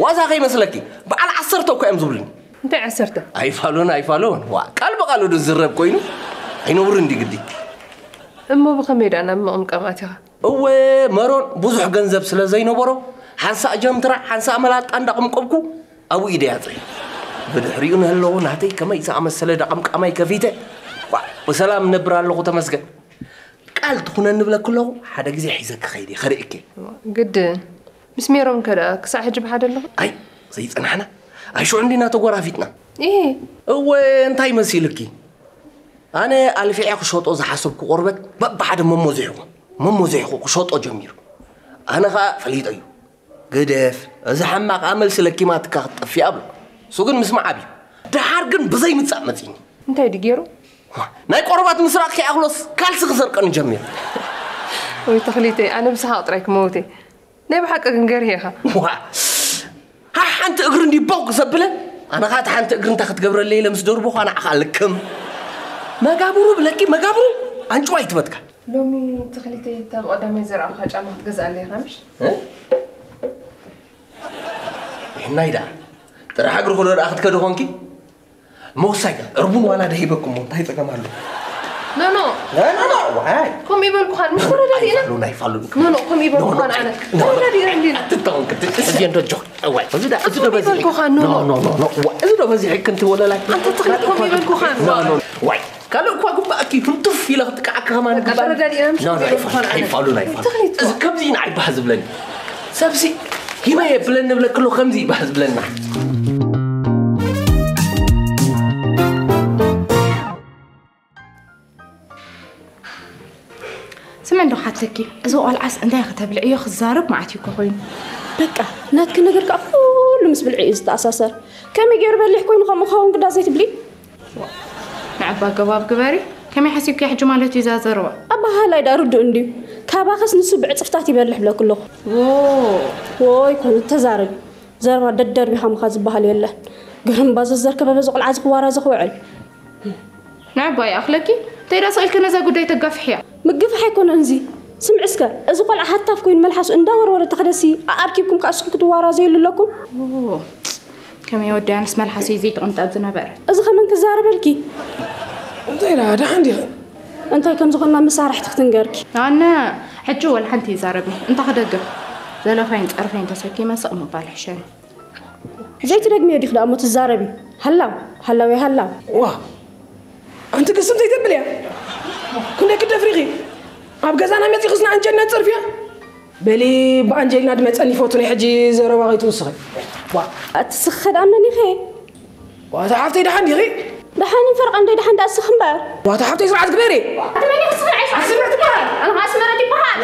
ዋዛ ከይመስለኪ በዓል ዓሰርተ እኮ እዮም ዝብሉኒ። እንታይ ዓሰርተ? ኣይፋሉን ኣይፋሉን ዋ ቃል ብቓሉ ዶ ዝረብ ኮይኑ ኣይነውርን ዲ ግዲ። እሞ ብኸመይ ደኣ ናብ ምቕምቃም ኣቲኻ? እወ መሮን ብዙሕ ገንዘብ ስለ ዘይነበሮ ሓንሳእ ጀምትራ ሓንሳእ መላጣ እንዳቕምቀብኩ ኣብኡ ኢደ ያፅሪ። ብድሕሪኡ ንህለዎ ናተይ ከመይ ዝኣመሰለ ዳቕምቃማይ ከፊተ ዋ ብሰላም ነብር ኣለኹ ተመስገን። ቃል ትኹነኒ ብለኪ ኣለኹ ሓደ ግዜ ሒዘኪ ኸይደ ከርእየኪ። ግድን ምስ ሜሮን ከ ደኣ ክሳዕ ሕጂ ብሓደ ኣለኹ? ኣይ ዘይፀናሕና ኣይ ሽዑ እንዲና ተጎራፊጥና። እሄ እወ እንታይ መሲልኪ ኣነ ኣልፊዐ ክሸጦ ዝሓሰብኩ ቆርበት በብሓደ መሞዚሕኩ መሞዚሕኩ ክሸጦ ጀሚሩ። ኣነ ኸኣ ፈሊጠ እዩ ግደፍ እዚ ሓማቕ ኣመል ስለኪማትካ ክትጠፊ ኣብሎ። እሱ ግን ምስማዕ ኣብዩ። ደሓር ግን ብዘይ ምጻእ መጺኒ። እንታይ ድዩ ገይሩ? ናይ ቆርባት ምስራቕ ከይኣኽሎስ ካልሲ ክሰርቀኒ ጀሚሩ። ወይ ተኽሊተይ ኣነ ብስሓቕ ጥራይ ክመውት እየ። ናይ ብሓቂ ግን ገርሂ ኢኻ። ዋ ሓንቲ እግሪ እንዲ ቦግ ዘብለ ኣነ ኻቲ ሓንቲ እግሪ እንታይ ክትገብረለይ ኢለ ምስ ደርቦ ኳ ንዓኻ ልክም መጋብሩ ብለኪ መጋብሩ ኣንጭዋ ይትበትካ ሎሚ ተኽሊተይ እታ ብቐዳማይ ዘርኣኹኻ ጫማ ክትገዝኣለይ ኢኻ ምሽ? ይሕናይ ደኣ ጥራሕ እግሪ ክዶ ደኣ ክትከዲ ኾንኪ? መወሳይ እርቡን ዋላ ደሂበኩም እንታይ ጸገም ኣሎ? ኖኖ ኖኖ ዋይ ከምኡ ይበልኩኻን ምስ ተረዳዲእና ኣይፋሉን ኣይፋሉን ኖኖ ከምኡ ይበልኩኻን ኣነ ተረዳዲእና እንዲና ትታውን ክትል እዚ እንዶ ጆክ ዋይ እዚ ዳ እዚ ዶ በዚ ይበልኩኻን ኖኖ ኖኖ ኖኖ እዚ ዶ በዚ ሕክንቲ ወለላይ ኣንተ ትኽልጥ ከምኡ ይበልኩኻን ኖኖ ዋይ ካልእ እኳ ግባእኪ ህንቱፍ ኢለ ክትቃዓኪ ከማን ግባእ ተረዳዲእና ምሽ ኖ ኖ ኣይፋሉ ኣይፋሉ ኣይፋሉ እዚ ከምዚ ኢና ኣይባህ ዝብለኒ ሰብሲ ሂመ የብለኒ ብለክሎ ከምዚ ይባህ ዝብለና ስምዕ እንዶ ሓተኪ እዚ ቆልዓስ እንታይ ከተብልዕዮ ክዛረብ መዓት እዩ እኮ ኮይኑ በቃ ናትኪ ነገር ከዓ ኩሉ ምስ ብልዒ እዩ ዝተኣሳሰር ከመይ ገይሩ በሊሕ ኮይኑ ከምኡ ክኸውን ግዳ ዘይትብሊ ንዕባ ገባብ ግበሪ ከመይ ሓሲብኪ ሕጂ ማለት እዩ እዛ ዘረባ ኣባሃላይ ዳ ርዱእ እንድዩ ካባኸስ ንሱ ብዕፅፍታት ይበልሕ ብለኩ ኣለኹ ወይ ኮነ ተዛረቢ ዘረባ ደደርቢኻ ምኻ ዝበሃል የለን ግርምባ ዘዘርከበ በዚ ቆልዓ እዚ ክዋራ እዚ ክውዕል ንዕባ ይኣኽለኪ ተይዳ ስቕ ኢልኪ ነዛ ጉዳይ ተጋፍሕያ ምግፍሕ ኣይኮነን እዚ ስምዒ እስከ እዚ ቆልዓ ሃታፍ ኮይኑ መልሓሱ እንዳወርወረ ተኽደሲ ኣኣርኪብኩም ከኣ እስኹም ክትዋራዘይሉ ኣለኩም ከመይ ወዲ ኣነስ መልሓሰይ ዘይትቕምጣ ዝነበረት። እዚ ከመን ክዛረበልኪ? እንታይ ደኣ ደሓን ዲኺ? እንታይ ከም ዝኾንና መሳርሕቲ ክትንገርኪ። ኣነ ሕጂ ወላ ሓንቲ ይዛረብኒ። እንታ ክደግም ዘለፋይን ጸርፈይን ተሰኪመ ስቕ ምባል ይሕሸኒ። ዘይትደግምዮ ዲኺ ደኣ እሞ ትዛረቢ? ሃላው ሃላው ይሃላው። ዋ ኣንቲ ቅስም ዘይተብልያ ክንደይ ክደፍሪኺ ኣብ ገዛና መፂኽስ ንኣንጀልና ትፀርፍያ በሊ ብኣንጀልና ድመፀኒ ይፈቱ ናይ ሕጂ ዘረባ ከይትውስኺ ዋ ኣቲ ስኺ ከድኣ መን ኢኺ ዋታ ሓፍተይ ደሓን ዲኺ ደሓን ፈርቓ እንዶ ደሓን ደኣ ስኺ እምበር ዋታ ሓፍተይ ስርዓት ግበሪ ኣቲ መን ኢኺ ስኺ ዓስምረት ይበሃል ኣና ዓስምረት ይበሃል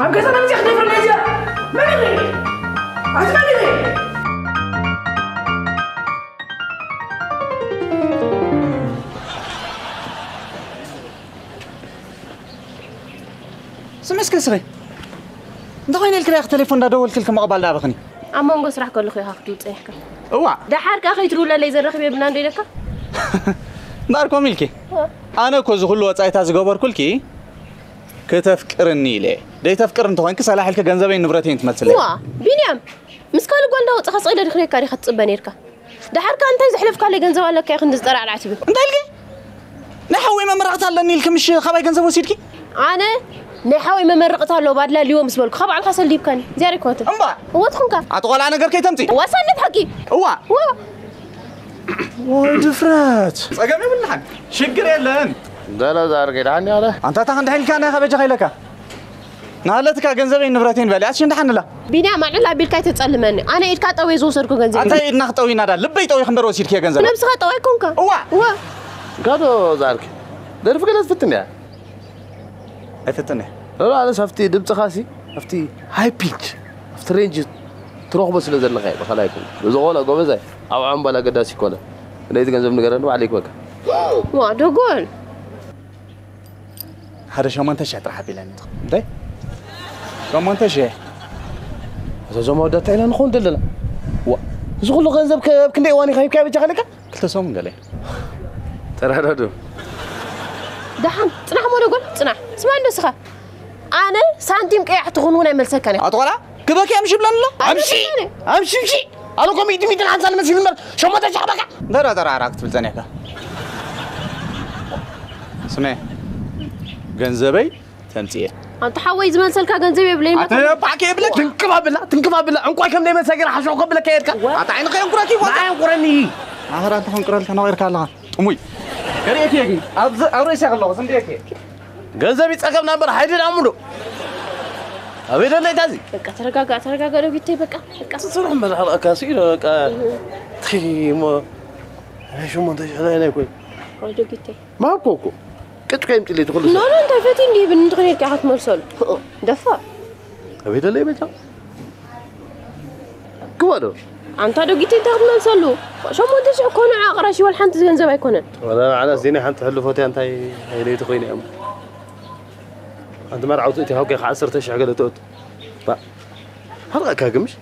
ኣብ ገዛና ምፅያ ክደፍረና እዚኣ መን ኢኺ ኣቲ መን ኢኺ ስምዒ እስከ ስኺ እንተኾይነ ኢልክላ ኢኺ ተሌፎን እንዳደወልክልኪ ምቕባል ዳኣበኽኒ ኣብ መንጎ ስራሕ ከለኹ ኢኻ ክትምፅእ ኢሕካ እዋ ደሓር ከኣ ከይትድውለለይ ዘራኽብ የብልና እንዶ ኢለካ እምበኣር ኮም ኢልኪ ኣነ እኮ እዚ ኩሉ ወፃኢታት ዝገበርኩልኪ ክተፍቅርኒ ኢለ ደይተፍቅር እንተኾይንኪ ሰላሕ ኢልኪ ገንዘበይን ንብረተይን ትመልስለይ ዋ ቢንያም ምስ ካልእ ጓል እንዳወፃኻ ስቕ ኢለ ድኽሬካ ዲኻ ትፅበ ነይርካ ደሓርካ እንታይ ዘሕለፍካለይ ገንዘብ ኣለካ ኢኺ እንዲ ዝጠራዕላዕ ትብል? እንታይ ኢልኪ? ናይ ሓወይ መመረቕታ ኣለኒ ኢልኪ ምሽ ካባይ ገንዘብ ወሲድኪ? ኣነ ናይ ሓወይ መመረቕታ ኣሎ ባድላ ሊዎ ምስ በልኩ ካብ ዓልካ ሰልዲብካኒ። እዚኣ ሪኮት እምባ። እወ ትኹንካ። ኣጥቆላ ነገር ከይተምፂ። ዋሳነት ሓቂ። እዋ። እዋ። ወይ ድፍረት። ጸገም የብልሓን። ሽግር የለን። ገለ ዛር ከይድሓኒ ኣለ። ኣንታ እታ ክንድሕን ኢልካ ናይ ካበጃ ከይለካ? ናለትካ ገንዘበይ ንብረተይን በል። ኣትሽ እንድሓንላ። ቢንያም ኣዕል ኣቢልካ ኣይተጸልመኒ። ኣነ ኢድካ ጠውየ ዝወሰድኩ ገንዘብ። ኣንታ ኢድና ክጠውይና ዳ ልበይ ጠውይ ክንበር ወሲድክዮ ገንዘብ። ነብስኻ ጠዋይ ኮንካ። እዋ። እዋ። ጋዶ ዛርክ። ደርፊ ገለ ትፍትን እያ። ኣይፍትን እያ። ሎሎ ኣነስ ኣብቲ ድምፅኻ ሲ ኣብቲ ሃይ ፒች ኣብቲ ሬንጅ ትረኽቦ ስለ ዘለኻ እዩ። ብኸላይ ይኩን ብዝኾነ ጎበዛይ ኣብ ዓምባል ኣገዳሲ ይኮነ። ነይቲ ገንዘብ ንገረኒ ባዕለይ ክበካ። ዋ ደጎል። ሓደ ሸሞንተ ሽሕ ጥራሕ ኣቢለኒ። እንታይ? ሸሞንተ ሽሕ። እዞም ኣወዳት እንታይ ኢና ንኸውን ዘለና? ዋ፣ እዚ ኩሉ ገንዘብ ከ-፣ ኣብ ክንደይ እዋን ኢኻ ሂብካዮ በጃኻ ለካ? ክልተ ሰሙን ገለ። ተረዳዱ። ደሓን፣ ጽናሕ ሞደጎል፣ ጽናሕ። ስማ እንዶ ስኻ። ኣነ ሳንቲም ቀያሕ ትኹን እውን ኣይመልሰካን እየ። ኣቶ ቆልዓ፣ ክበኪ ኣምሽ ይብለኒ ኣሎ። ኣምሺ! ኣምሺ፣ ኣምሺ! ኣነ እኮ ሚእቲ፣ ሚእትን ሓምሳን መስል እምበር፣ ሸሞንተ ሽሕ በቃ። እንተ ደኣ ተራዕራዕ ክትብል ጸኒሕካ። ስሜ፣ ገንዘበይ ተምጽኤ። ኣንተ ሓወይ ዝመልሰልካ ገንዘብ የብለይን ኣተ በቃ። ፓኬ የብለካ። ትንክፍ ኣብላ፣ ትንክፍ ኣብላ። እንቋይ ከም ደይመልሳ ገይረ ሓሾ ከብለካ የድካ። ኣታ ዓይንኻ የንቁረኪ ይኾን? ንዓይ የንቁረኒ። ኣኸራ እንተ ከንቁረልካ ነቒርካ ኣለኻ። ጥሙይ። ከርእየኪ እየ ግን። ኣብዚ ኣብ ርእሲ ከለኹ ዝንድየኪ እየ። ገንዘብ ይጸገምና እምበር ሃይድን ኣሙዶ። ኣበይ ደለይ ታዚ? በቃ ተረጋጋ፣ ተረጋጋ ዶጊተይ በቃ። በቃ። ትስራሕ መላኽልኣካ ስኢነ በቃ። እህ። ትይ እሞ ናይ ሸሞንተ ሽሕ ናይ ናይ ኮይ። ኦ ዶጊተይ። ማኮ እኮ ቅጭ ከይምጭ ለይ ትኹሉ ኖ፣ ኖ፣ እንታይ ፈትዩ እንዲህ ብን እንትን ኢልካ ክትመልሰሉ። ደፋር። ኣበይ ደለይ በጃ? ግባ ዶ? ኣንታ ዶጊተይ እንታይ ክትመልሰሉ? ሸሞንተ ሽሕ እኮ ንዓ ቅራሽ ይበል ሓንቲ ገንዘብ ኣይኮነን። ወላ ንዓና እዚኒ ሓንቲ ሕልፎት እያ እንታይ ኣይለይቲ ኮይነ እዮም። ኣንቲ መርዓውቲ እቲ ሃውከ ከዓ ዓሰርተ ሽሕ ገለ ትእቱ። ባ፣ ሓርቃ ግምሽ?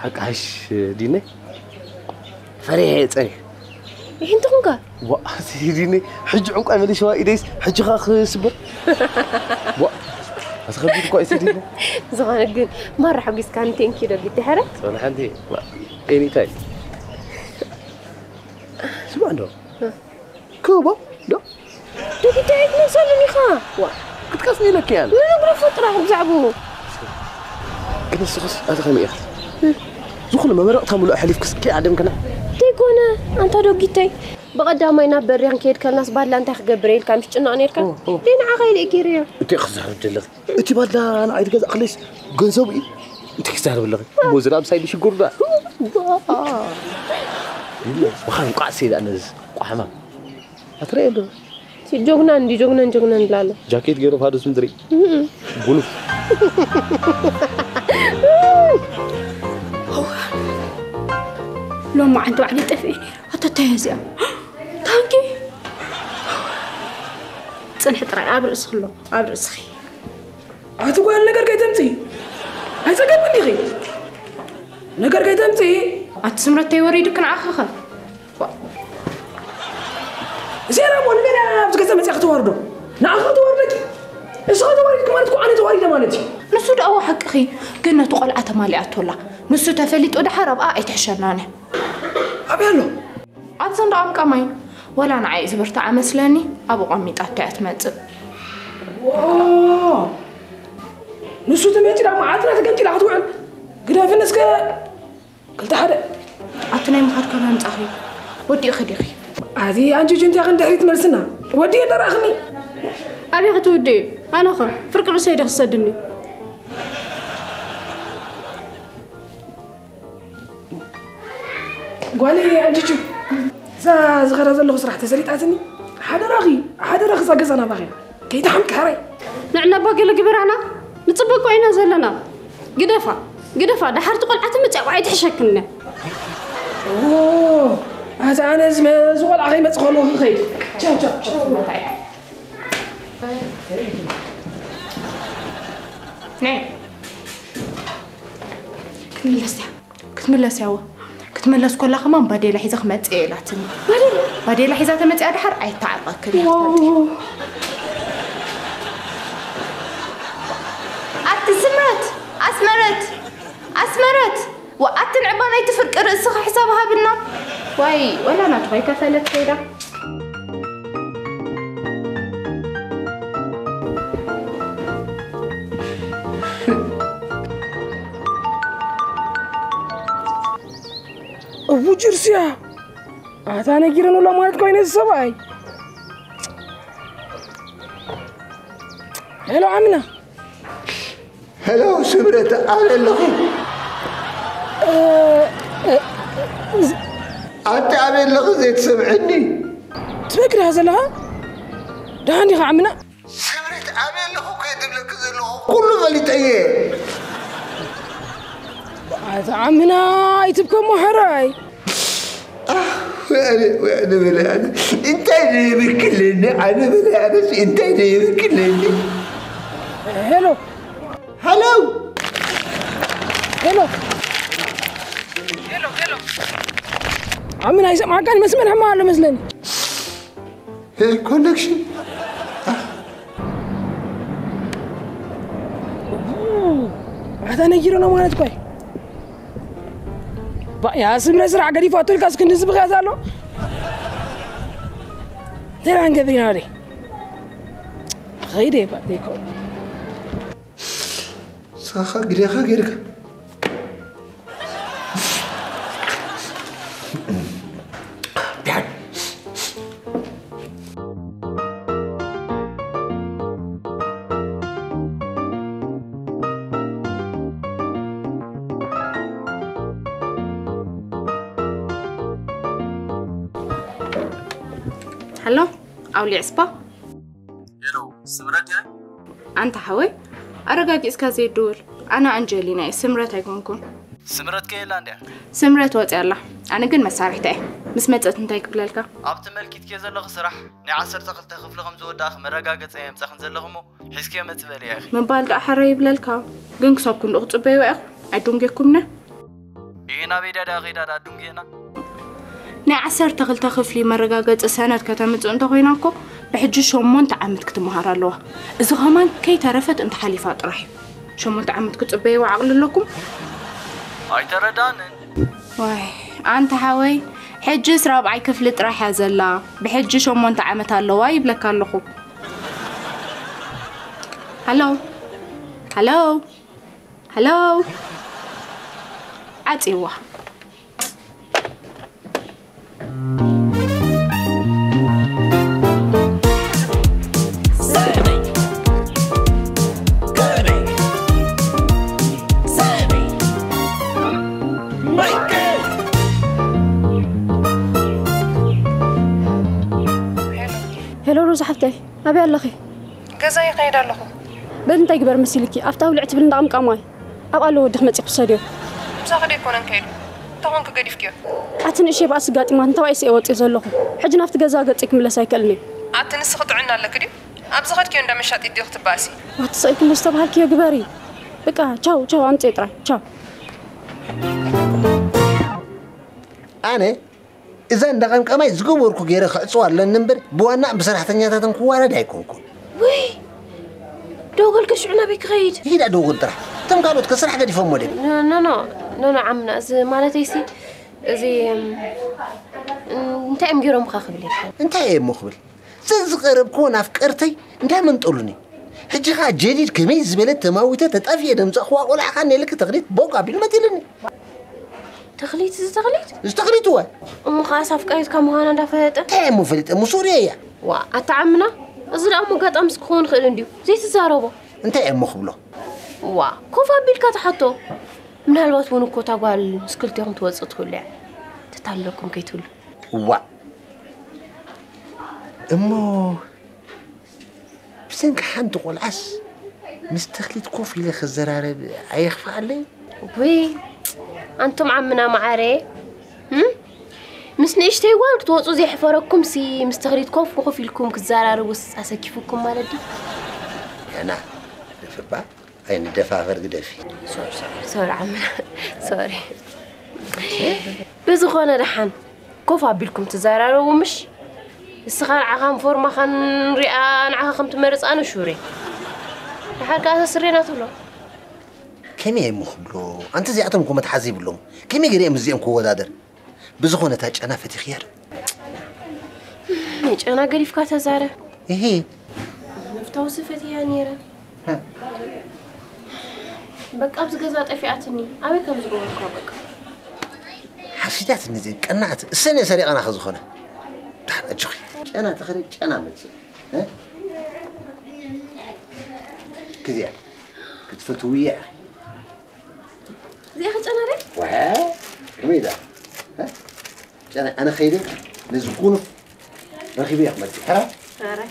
ሓቂ ሓሽ ዲነ? ፈሪሐ እየ ጸኒሐ። ይህንቲ ኹንካ? ዋ፣ ሲዲኒ፣ ሕጂ ዕንቋይ መሊሸዋ ኢደይስ፣ ሕጂ ኸኣ ክስበር። ዋ፣ ኣቲ ኸቢድ እኳ እዩ ሲዲኒ። ዝኾነ ግን፣ ማራ ሓጒስካኒ፣ ቴንኪ ዩ ደጊ ድሕረ። ዝኾነ ሓንቲ፣ ዋ፣ ኤኒታይም። ስማዕ እንዶ። እ። ክቦ፣ ዶ? ደጊ እንታይ ኣይትመልሰሉን ኢኻ? ዋ፣ ክትቀስኒ ኢለኪ እያ። ንነግረፎ ጥራሕ ብዛዕባኡ። ግን ንስኽስ ኣቲ ከመይ ኢኺ? እ። ዝኾነ መመረቕታ ምሉእ ኣሕሊፍክስ ከይዓደምክና? ዘይኮነ፣ ኣንታ ዶጊተይ፣ ብቐዳማይ ናብ በሪኽ ክንከይድ ከለናስ ባድላ እንታይ ክገብር እየ ኢልካ ምሽ ጭነቕ ነይርካ? ኦ፣ ኦ። ደይ ንዓኻ ኢለ እየ ገይረዮ። እንታይ ክዛረብ ዘለኺ? እቲ ባድላ ንዓይ ዝገዛእክለይስ ገንዘቡ እዩ። እንታይ ክዛረብ ኣለኺ? እሞ ዝናብ ሳይ ብሽጉር ዳ? ባ። ምዃን ቋዕ ሰይዳ ነዚ ቋሕማ። ኣትረየ ዶ? እቲ ጆግና እንዲ ጆግናን ጆግናን ይብላሉ። ጃኬት ገይሩ ፋዱስ ምድሪ። እም። ጉኑፍ። ሎሚ መዓልቲ ባዕለይ ጠፊኤ ነይረ። ኣታ እንታይ እያ እዚኣ? ታንኪ። ጽንሒ ጥራይ ኣብ ርእስኺ ኣሎ፣ ኣብ ርእስኺ። ኣቲ ጓል ነገር ከይተምጽኢ። ኣይጸገብን ዲኺ? ነገር ከይተምጽኢ። ኣቲ ስምረት ተይወሪዱኪ ንዓኺ ኸ? ዋ። እዚኣ ደኣ እሞ ንመን እያ ኣብዚ ገዛ መጺኣ ከተዋርዶ? ንዓኺ ከተዋርደኪ? ንስኺ ተዋሪድኪ ማለት እኮ ኣነ ተዋሪደ ማለት እዩ። ንሱ ደኣ እዎ ሓቅኺ፣ ግን ነቲ ቆልዓ ተማሊኣቶ ኣላ። ንሱ ተፈሊጡ ደሓር ኣብኣ ኣይትሕሸናን እያ። ኣበይ ኣሎ? ኣብ ሰንደቕ ኣምቃማይ። ወላ ንዓይ ዝብርትዓ መስለኒ፣ ኣብኡ ቀሚጣቶ እያ ትመጽእ። ዋ! ንሱ ተመጺኡ ደኣ መዓልትና ተገንጢላ ክትውዕል። ግደፍኒ እስከ ክልተ ሓደ። ኣቲ ናይ ምኻድ ካብ ኣምጻኺ ወዲእኺ ዲኺ? ኣዚ ኣንቺ ጅንታ ክንድሕሪት መልስና። ወዲኤ እንዳ ረኣኽኒ። ኣበይ ክትውድእ? ኣነኸ ፍርቂ ርእሰይ ዶ ክሰድኒ? ጓለይ ኣንቺ እዛ ዝኸዳ ዘለኹ ስራሕ ተሰሊጣትኒ። ሓደራኺ፣ ሓደራኺ እዛ ገዛ ናባኺ። ከይትሓምቂ ሕራይ። ንዕነባ ገለ ግበራና፣ ንጽበቆ ኢና ዘለና። ግደፋ፣ ግደፋ፣ ደሓርቲ ቆልዓ ትምጽእ ኣብኣ ኣይትሕሸክን። ኦ፣ ኣታ ኣነ እዚ መ-፣ እዚ ቆልዓ ከይመጽእ ከሎ ክኸይድ። ቻው፣ ቻው፣ ቻው። ነይ። ክንለስያ። ክትምለስ ያዋ። ክትምለስ ኮላ ከማን ባዴላ ሒዛ ክመጽእ እየ ኢላትኒ። ባዴላ? ባዴላ ሒዛ ተመጽያ ድሓር ኣይተዓርቐክን እያ። ዋው። ኣቲ ስምረት! ኣስመረት! ኣስመረት! ወኣትን ዕባ ናይቲ ፍርቂ ርእስኻ ሕሳብ ሃብና። ዋይ፣ ወላ ናትኻ ይከፈለት ከይዳ። እቡ ጅርስያ ኣታ ነጊረን ላ ማለት ኮይነ ሰብኣይ። ሄሎ ዓምና። ሄሎ ስምረት ኣበይ ኣለኹ? ኣንቲ ኣበይ ኣለኹ ዘይትሰምዐኒ? ትበክር ዘለኻ ደሓን ዲኻ ዓምና? ስምረት ኣበይ ኣለኹ ከይትብለኪ ዘለኹ ኩሉ ፈሊጠ እየ። ኣታ ዓምና ኣይትብከሞ ሕራይ። ኣነ ኣነ በለ ኣነ እንታይ ዘይብክለኒ ኣነ በለ ኣነ እንታይ ዘይብክለኒ ሄሎ ሃሎ ሄሎ ዓምን ኣይሰምዓካን መስመር ሕማ ኣሎ መስለኒ ኮኔክሽን ኣታ ነጊሩ ነው ማለት ኳይ ያ ስምረ ስራሕ ገዲፋቶ ኢልካስ ክንድዚ ብኽያት ኣሎ እንታይ ዳንገብር ኢና ወደይ ኸይደ ይባል ዘይኮ ሳኻ ግዴኻ ጌርካ ሀሎ ኣውሊዕ ስፓ ሄሎ ስምረት እያ ኣንታ ሓወይ ኣረጋጊጽካ ዘይድውል ኣነ ኣንጀሊና እየ ስምረት ኣይኮንኩን ስምረት ከየላ እንድያ ስምረት ወጽያ ኣላ ኣነ ግን መሳርሕታ እየ ምስ መጸት እንታይ ክብለልካ ኣብቲ መልኪትክዮ ዘለኺ ስራሕ ናይ ዓሰርተ ክልተ ክፍሊ ከም ዝወዳእኺ መረጋገጸ የምጻኽን ዘለኹ እሞ ሒዝክዮ መጽእ በልያ ኢኺ ምባል ደኣ ሓረ ይብለልካ ግን ክሳብ ክንድኡ ክጽበይዋ ኢኹ ኣይዱንጌኩምነ ይሄ ናበይ ዳዳ ኸይዳ ዳ ዱንጌና ናይ ዓሰርተ ክልተ ክፍሊ መረጋገጺ ሰነድ ከተምጽእ እንተኾይና እኮ ብሕጂ ሸሞንተ ዓመት ክትመሃር ኣለዋ። እዚ ኸማን ከይተረፈት እንተሓሊፋ ጥራሕ እዩ። ሸሞንተ ዓመት ክጽበይዋ ዓቕሊ ኣለኩም? ኣይተረዳንን። ዋይ ኣንታ ሓወይ ሕጅስ ራብዓይ ክፍሊ ጥራሕ እያ ዘላ። ብሕጂ ሸሞንተ ዓመት ኣለዋ ይብለካ ኣለኹ። ሃሎ ሃሎ ሃሎ ዓጽይዋ። ሄሎ ሮዛ ሓፍተይ ኣበይ ኣለኺ? ገዛ ይኸይድ ኣለኹ። በል እንታይ ግበር መሲልኪ ኣብታ ውልዕ ትብል እንዳቕምቃማይ ኣብ ኣሎ ወዲ ክመጽእ ክሰድዮ። ምሳኺ ደይኮነን ከይዱ እንተኾንኪ ገዲፍክዮ። ኣቲ ንእሸ ባእሲ ጋጢማት እንተባይ ስኤ ወፅእ ዘለኹ ሕጂ ናብቲ ገዛ ገፂ ክምለስ ኣይክእልን እየ። ኣቲ ንስኺ ጥዕና ኣለኪ ድዩ? ኣብ ዝኸድክዮ እንዳ መሻጢት ድዩ ክትባእሲ? ዋቲ ስቕ ኢልኪ እሞ ዝተባሃልክዮ ግበሪ። በቃ ቻው ቻው ኣምፅእ ጥራይ ቻው። ኣነ እዛ እንዳ ቀምቀማይ ዝገበርኩ ገይረ ክዕፅዋ ኣለኒ እምበር ብዋናእን ብሰራሕተኛታትን ክዋረድ ኣይኮንኩን። ውይ ደው በል ከሽዑ ናበይ ክኸይድ? ይሂዳ ደው በል ጥራሕ። እቶም ካልኦት ከ ስራሕ ገዲፎሞ ድዮም? ኖ ኖ ኖ ኖ ዓምና እዚ ማለተይ ሲ እዚ እንታይ እዮም ገይሮምኻ ክብል እየ። እንታይ እየ እሞ ክብል? ዘዝቐረብክወን ኣፍቀርተይ እንዳመንጠሉኒ። ሕጂ ኸዓ ጀዲድ ከመይ ዝበለት ተማዊተ ተጣፊኤ ደምፀእኽዋ ቆልዓ ኸዓ ኔልኪ ተኽሊት ቦግ ኣቢሉ መጢሉኒ። ተኽሊት እዚ ተኽሊት? እዚ ተኽሊት እወ። እሞ ኸዓስ ኣፍቃሪትካ ምዃና እንዳፈለጠ? እንታይ እሞ ፈሊጠ እሞ ሶርያ እያ። ዋ ኣታ ዓምና እዚ ደኣ እሞ ኣጋጣሚስ ክኸውን ይኽእል እንድዩ ዘይትዛረቦ። እንታይ እየ እሞ ክብሎ? ዋ ኮፍ ኣቢልካ ትሓቶ። ምናልባት እውን እኮ እታ ጓል ምስ ክልቴኹም ትወፅእ ትህሉ እያ። ተታለልኩም ከይትህሉ። ዋ እሞ ብሰንኪ ሓንቲ ቆልዓስ ምስ ተኽሊት ኮፍ ኢለ ክዘራረብ ኣየኽፍኣለይ። ውይ ኣንቱም ዓምና መዓረ ምስ ንእሽተይ ጓል ክትወፁ ዘየሕፈረኩምሲ ምስ ተኽሊት ኮፍ ኮፍ ኢልኩም ክትዘራረቡስ ኣሰኪፉኩም ማለት ድዩ? ገና ደፍባ ኣይንደፋፈር ግደፊ። ሶሪ ዓምና ሶሪ። ብዝኾነ ደሓን ኮፍ ኣቢልኩም ትዘራረቡ ምሽ? ንስኻ ንዓኻን ፎርማኻን ሪኣ ንዓኻ ከም ትመርጽ ኣነ ሹር እየ። ድሓር ከኣ እዛ ስሬ ናትብሎ። ከመይ እሞ ክብሎ? ኣንቲ እዚኣቶም እኮ መትሓዚ ይብሎም። ከመይ ገይረ እየ ምስዚኦም ክወዳደር? ብዝኾነ እታ ጨና ፈቲኽያ ዶ? ጨና ገዲፍካ ተዛረብ። እሂ። መፍታውሲ ፈትያ ነይረ። ሃ። በቃ ኣብዚ ገዛ ጠፊኣትኒ። ኣበይ ከም ዝገበርኳ በቃ። ሓሲዳትኒ እዚአን ቀናዕቲ። እሰን እየ ሰሪቐና ከዝኾነ። ደሓን ኣጆኺ። ጨና ተኸደ ጨና መጽእ። እ? ክዚኣ ክትፈትውያ ኢኻ። እዚኣ ኸጨና ዶ? ዋ፣ ከመይ ኢላ? እ? ጨና፣ ኣነ ኸይደ ነዚ ጉኑፍ ረኺበ እየ ክመጽእ። ሕራይ? ሕራይ።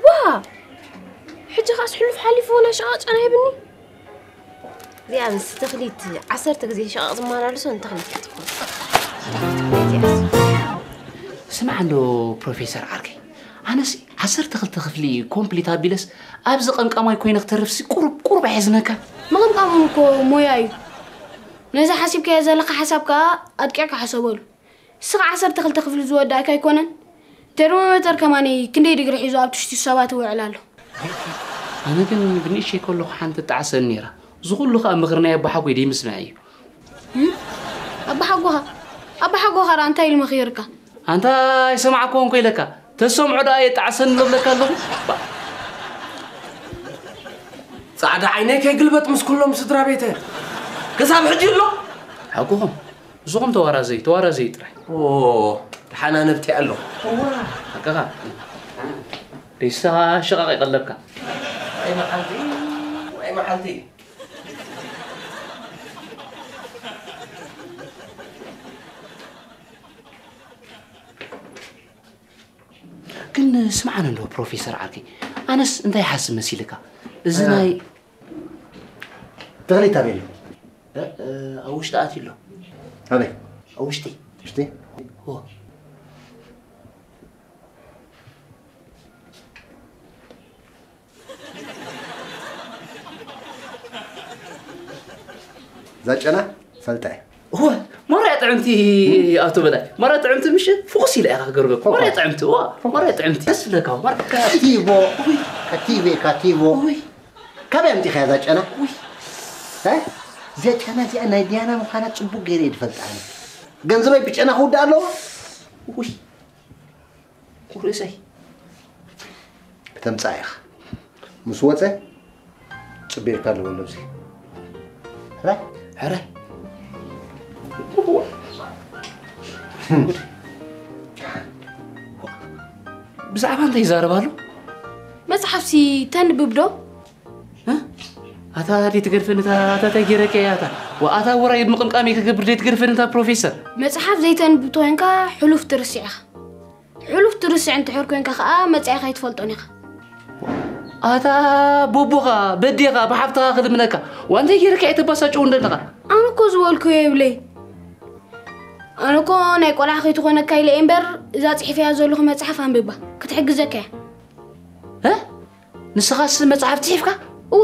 ዋ! ሕጂ ኸኣስ ሕሉፍ ሓሊፍዎ ናይ ሸቓቕ ጨና ሂብኒ። እዚኣ ምስ ተኽሊት ዓሰርተ ግዜ ሸቓቕ ዝመላለሶ ንተኽሊት እያ ትኾን። ስማዕ እንዶ ፕሮፌሰር ዓርከይ፣ ኣነስ ዓሰርተ ክልተ ክፍሊ ኮምፕሊት ኣቢለስ ኣብዚ ቀምቃማይ ኮይነ ክተርፍሲ ቁሩብ ቁሩብ ኣየሕዝነካ? ምቕምቃም እውን እኮ ሞያ እዩ። ነዚ ሓሲብካዮ ዘለኻ ሓሳብ ከኣ ኣድቂዕካ ሕሰበሉ። ንስኻ ዓሰርተ ክልተ ክፍሊ ዝወዳእካ ኣይኮነን? ቴርሞሜተር ከማኒ ክንደይ ዲግሪ ሒዙ ኣብ ትሽቲ ሰባት ይውዕል ኣሎ? ኣነ ግን ብንእሽተይ ከለኹ ሓንቲ ትጣዕሰኒ ነይራ። እዚ ኩሉ ከኣ ምኽሪ ናይ ኣቦሓጎይ ደይምስማዕ እዩ። እም? ኣቦሓጎኻ? ኣቦሓጎኻ ደኣ እንታይ ኢሉ መኺሩካ? ኣንታ ኣይሰማዕክዎን ኮ ኢለካ። ተሰምዖ ደኣ የጣዕሰኒ ዶ ብለካ ኣለኹ? ባ- ጻዕዳ ዓይነይ ከይግልበጥ ምስ ኩሎም ስድራ ቤተ ክሳብ ሕጂ ኣሎ። ሓቅኹም። ንስኹም ተዋራዘዩ፣ ተዋራዘዩ ጥራይ። ኦ፣ ደሓን ኣነብቲ ኣሎ። እዋ፣ ሓቅኻ። ሬሳ ሽቓቕ ይቐለብካ። ዋይ መዓልቲ፣ ዋይ መዓልቲ። ግን ስምዓኒ እንዶ ፕሮፌሰር ዓርከይ፣ ኣነስ እንታይ ይሓስብ መሲልካ? እዚ እ። ናይ ተኽሊት ኣበይ ኣሎ? እ፣ እ፣ ኣብ ውሽጢ ኣትዩ ኣሎ። ኣበይ? ኣብ ውሽጢ። ውሽጢ? ኦ። እዛ ጨና ፈልጣ እየ። እወ፣ ማርያ ጥዕምቲ ኣቶ በላይ። ማርያ ጥዕምቲ ምሽ ፍኹስ ኢላ ኢኻ ክገርበካ። ማርያ ጥዕምቲ፣ እዋ፣ ማርያ ጥዕምቲ። ደስ ዝብለካ፣ ማርያ ካቲቦ፣ ካቲቤ፣ ካቲቦ። ውይ። ካበይ ኣምጺእኻያ እዛ ጨና? ውይ። እ? እዚኣ ጨና እዚኣ ናይ ዲያና ምዃና ጽቡቕ ገይረ እየ ዝፈልጣ ኣነ። ገንዘበይ ብጨና ክውዳእ ኣለዎ? ውይ። ርእሰይ። ከተምጽኣ ኢኻ። ምስ ወጸ ጽበየካ ኣለዎ ኣብዚ። ሕራይ? ሕራይ። ብዛዕባ እንታይ ይዛረብ ኣሎ? መጽሓፍሲ ተንብብ ዶ? እ? ኣታ ደይ ትገድፈኒ እታ፣ ኣታ እንታይ ገይረካ እያ ኣታ? ወኣታ ወራይ ምቕምቃም እየ ክገብር ደይ ትገድፈኒ እታ ፕሮፌሰር። መጽሓፍ ዘይተንብብ ተኾይንካ ሕሉፍ ትርስዕ ኢኻ። ሕሉፍ ትርስዕ እንድሕር ኮንካ ኸኣ መጻኢኻ ኣይትፈልጦን ኢኻ። ኣታ ቦቦኻ፣ በዴኻ፣ ብሓፍትኻ ክልምነካ። ዋንተይ ገይርካ እየ ተባሳጭው እንደ ኣለኻ። ኣነ እኮ ዝበልኩዮ የብለይ። ኣነ እኮ ናይ ቆልዓ ከይትኾነካ ኢለ እየ እምበር፣ እዛ ጽሒፈያ ዘለኹ መጽሓፍ ኣንብባ፣ ክትሕግዘካ እያ። እ? ንስኻስ መጽሓፍ ጽሒፍካ? እወ፣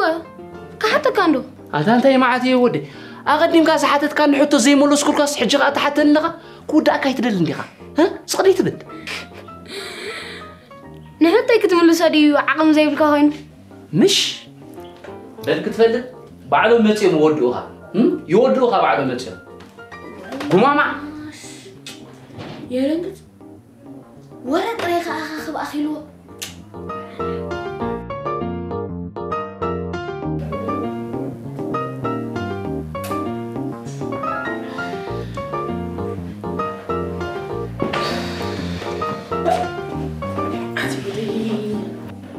ክሓተካ እንዶ። ኣታ እንታይ መዓት እዩ ወዲ? ኣቐዲምካ ዝሓተትካኒ ሕቶ ዘይመለስኩልካስ ሕጂ ኸኣ ትሓተኒ ኣለኻ? ክውዳእካ ኣይትደልን ዲኻ? እ? ስቕ ደይ ትብል? ንሕቶይ ክትምልሶ ድዩ ዓቕሚ ዘይብልካ ኮይኑ? ምሽ? በል ክትፈልጥ ባዕሎም መጺኦም ይወድኡኻ። እም? ይወድኡኻ ባዕሎም መጺኦም። ጉማማ። የረንግጽ። ወረ ጥራይ ከኣ ክብ ኣኺልዎ።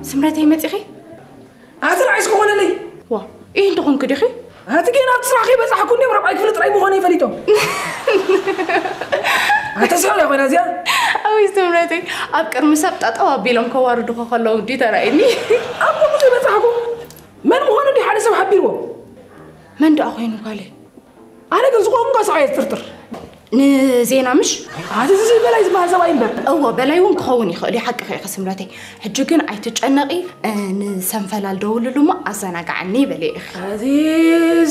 ስምረተይ መጺኺ? ኣቲ ንዓይስ ክኾነለይ? ዋ፣ ኢህ እንተኾንኪ ዲኺ? ኣቲ ጌና ኣብቲ ስራሕ ከይበጻሕኩ እንዲዮም ራብዓይ ክፍሊ ጥራይ ምዃነይ ፈሊጦም። ኣተ ስሕቕ እያ ኮይና እዚኣ። ኣውይ ስምረተይ፣ ኣብ ቅድሚ ሰብ ጠጠው ኣቢሎም ከዋርዱኻ ከለዉ ድዩ ተራእዩኒ? ኣብ ከምኡ ዘይበጻሕኩ መን ምዃኑ ድዩ ሓደ ሰብ ሓቢርዎ? መን ደኣ ኮይኑ ጓለይ? ኣነ ግን ዝኾንኩ ስቓይ እየ ዝጥርጥር። ንዜና ምሽ? ኣቲ እዚ በላይ ዝበሃል ሰብኣይ እምበር። እወ፣ በላይ እውን ክኸውን ይኽእል እዩ፣ ሓቅኺ ኢኺ ስምረተይ። ሕጂ ግን ኣይትጨነቒ፣ እ፣ ንሰንፈላል ደውልሉ እሞ ኣዘናግዓኒ በልዮ ኢኺ። ኣቲ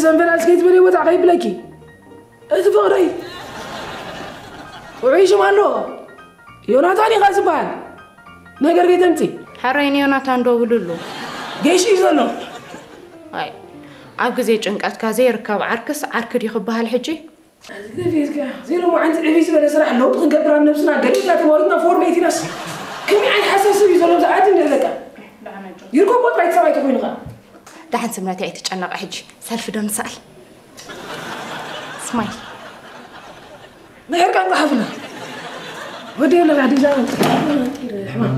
ሰንፈላል እስከ ይትበልዮ ወጻእ ከይብለኪ። እቲ ፍቕረይ ውዑይ ሽም ኣለዎ። ዮናታን ኢኻ ዝበሃል። ነገር ከይተምጺ። ሕራይ ንዮናታን ደውልሉ። ገይሽ እዩ ዘሎ። ኣይ ኣብ ግዜ ጭንቀትካ ዘይርከብ ዓርክስ ዓርኪ ድዩ ክበሃል ሕጂ? ገፊትካ ዘይሎም ዓንቲ ዕብይ ዝበለ ስራሕ ለውጢ ክንገብር ኣብ ነብስና ገለ ኢልና ተማዊትና ፎርሜት ኢናስ ከመይ ዓይነት ሓሳብ ሰብ እዩ ዘሎ ብዛዕባ እቲ ንሕለካ ይርኮ ቆጥራ ይትሰብኣይ ተኮይኑ ኸዓ ደሓን ስምነተይ ኣይትጨነቐ ሕጂ ሰልፊ ዶ ንሰኣል ስማይል ናይ ዕርቃን ጸሓፍና ወዲ የለ ጋዲ ዛ ሕማም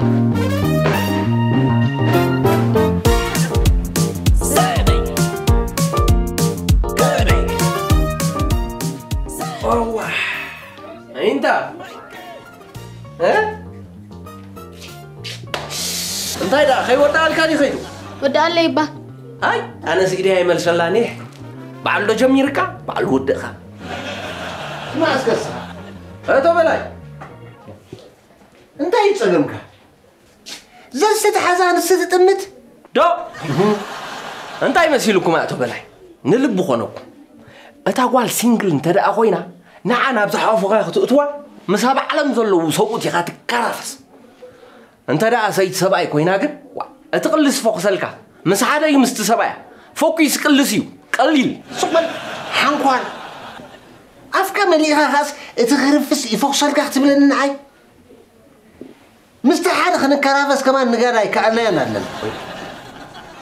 እንታ እንታይ ደኣ ከይወዳኣልካ ድዩ ከይዱ ወዳኣለይ እባ ኣይ ኣነስ ኢደይ ኣይመልሰላን እየ ባዕሉ ዶ ጀሚርካ ባዕሉ ወድእኻ ማስከስ እቶ በላይ እንታይ ጸገምካ ዘዝተተሓዛ ንስቲ ትጥምት ዶ እንታይ መሲልኩም ኣቶ በላይ ንልቢ ኮነኩም እታ ጓል ሲንግል እንተ ደኣ ኮይና ንዓ ናብ ዝሓፉኻ ክትእትዋ ምስ ኣብ ዓለም ዘለዉ ሰብኡት ኢኻ ትከራፈስ እንተ ደኣ ሰይቲ ሰብኣይ ኮይና ግን እቲ ቅልስ ይፈኹሰልካ ምስ ሓደ እዩ ምስቲ ሰብኣያ ፈኩስ ቅልስ እዩ ቀሊል ሱቕ በል ሓንኳል ኣፍካ መሊእኻ ኻስ እቲ ክርፍስ ይፈኹሰልካ ክትብለኒ ንዓይ ምስቲ ሓደ ክንከራፈስ ከማን ንጋዳ ኣይከኣልናዮን ኣለና።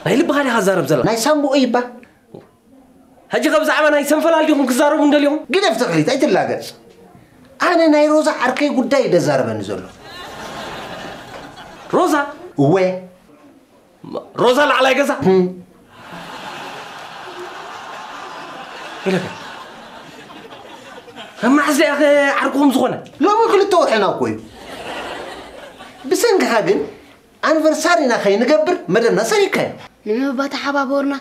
ናይ ልብኻ ዲኻ ትዛረብ ዘላ? ናይ ሳምቡኡ ይባ። ሕጂ ከ ብዛዕባ ናይ ሰንፈላል ዲኹም ክዛረቡ እንደልዮም? ግደፍ ተኽሊት ኣይትላገጽ። ኣነ ናይ ሮዛ ዓርከይ ጉዳይ እዩ ደዛረበኒ ዘሎ። ሮዛ? እወ። ሮዛ ላዕላይ ገዛ ኢለካ ካብ መዓዝ ደኣ ከ ዓርክኹም ዝኾነ ሎሚ ክልተ ወርሕና እኮ እዩ ብሰንክኻ ግን ኣንቨርሳሪና ከይንገብር መደብና ሰሪካዮ ንዑ እባ ተሓባበሩና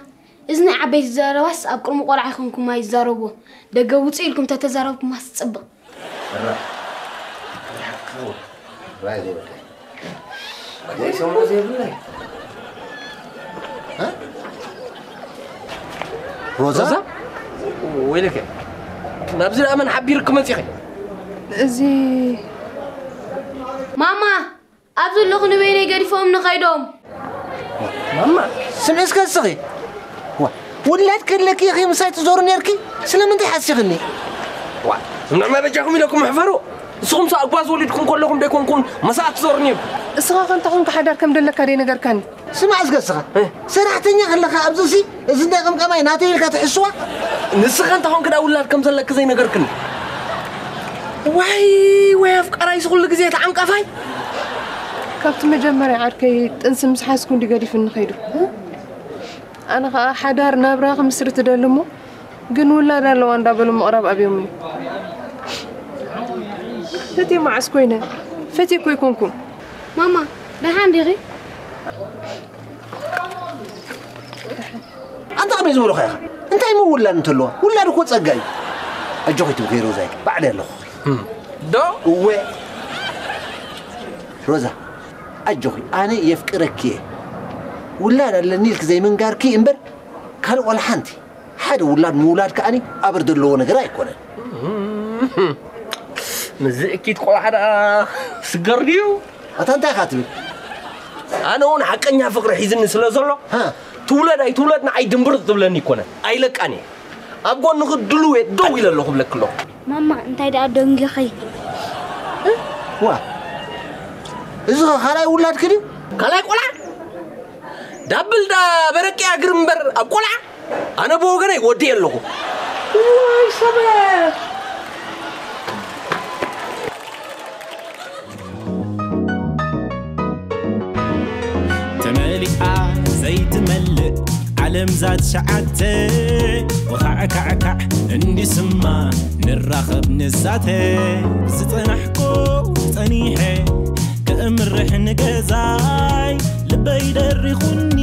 እዚ ናይ ዓበይቲ ዘረባስ ኣብ ቅድሚ ቆልዓ ይኹንኩም ኣይዛረብዎ ደገ ውፅእ ኢልኩም ተተዛረብኩማስ ፅብቕ ሮዛ ወይለከ ናብዚ ደኣ መን ሓቢርክ መፂኺ እዚ ማማ ኣብዚ ኣለኹ ንበይነይ ገዲፎም ንኸይዶም ማማ ስምዒ እስከ እስኺ ውላድ ከለኪ ኢኺ ምሳይ ትዞሪ ነርኪ ስለምንታይ ሓሲኽኒ ንዕማ በጃኹም ኢለኩም ሕፈሩ ንስኹም ሰ ኣጓዝ ወሊድኩም ከለኹም ደይኮንኩም መሳእ ትዞሩ ነርኩም እስኻ ከንታ ኾንካ ሓዳር ከም ደለካ ደይ ነገርካኒ ስማዕ እስከ እስኻ ሰራሕተኛ ከለኻ ኣብዚሲ እዚ እንዳ ቀምቀማይ ናተይ ኢልካ ትሕስዋ ንስኻ እንታ ኾንክ ደኣ ውላድ ከም ዘለኪ ዘይነገርክኒ ዋይ ወይ ኣፍቃራይስ ኩሉ ግዜ ተዓንቃፋይ ካብቲ መጀመርያ ዓርከይ ጥንሲ ምስ ሓዝኩ እንዲ ገዲፍኒ ከይዱ ኣነ ኸኣ ሓዳር ናብራ ክምስርት እደሊ እሞ ግን ውላድ ኣለዋ እንዳበሉ ምቕራብ ኣብዮምኒ ፈትየ መዓስ ኮይነ ፈትየ እኮ ኣይኮንኩን ማማ ደሓን ዲኺ ኣንታ ከመይ ዝበሉኻ ኢኻ እንታይ ምውላድ እንተለዋ ውላድ እኮ ጸጋ እዩ ኣጆኺ ትብኺ ሮዛይ ባዕለ ኣለኹ ዶ እወ ሮዛ ኣጆኺ ኣነ የፍቅረኪ እየ ውላድ ኣለኒ ኢልክ ዘይምንጋርኪ እምበር ካልእ ዋላ ሓንቲ ሓደ ውላድ ምውላድ ከኣኒ ኣበር ዘለዎ ነገር ኣይኮነን ምዚ እኪት ቆልዓ ደኣ ስገር ድዩ ኣታ እንታይ ኢኻ ትብል ኣነ እውን ሓቀኛ ፍቅሪ ሒዝኒ ስለ ዘሎ ትውለድ ኣይትውለድ ንዓይ ድንብርጥ ትብለኒ ይኮነ ኣይለቃን እየ ኣብ ጎንኺ ድልው እየ ደው ኢለ ኣለኹ ብለኪ ኣለኹ ማማ እንታይ ደኣ ደንጊኺ ዋ እዚ ኸ ካልኣይ ውላድኪ ድዩ ካልኣይ ቆልዓ ዳብል ዳ በረቂ ኣግር እምበር ኣብ ቆልዓ ኣነ ብወገነይ ወዲእ ኣለኹ ዋይ ሰበ ተመሊኣ ዘይትመልእ ዓለም ዛት ሸዓተ ወኻዕካዕካዕ እንዲስማ ንራኸብ ንዛተ ዝጸናሕኮ ጸኒሐ ክእምርሕ ንገዛይ ልበይ ደሪኹኒ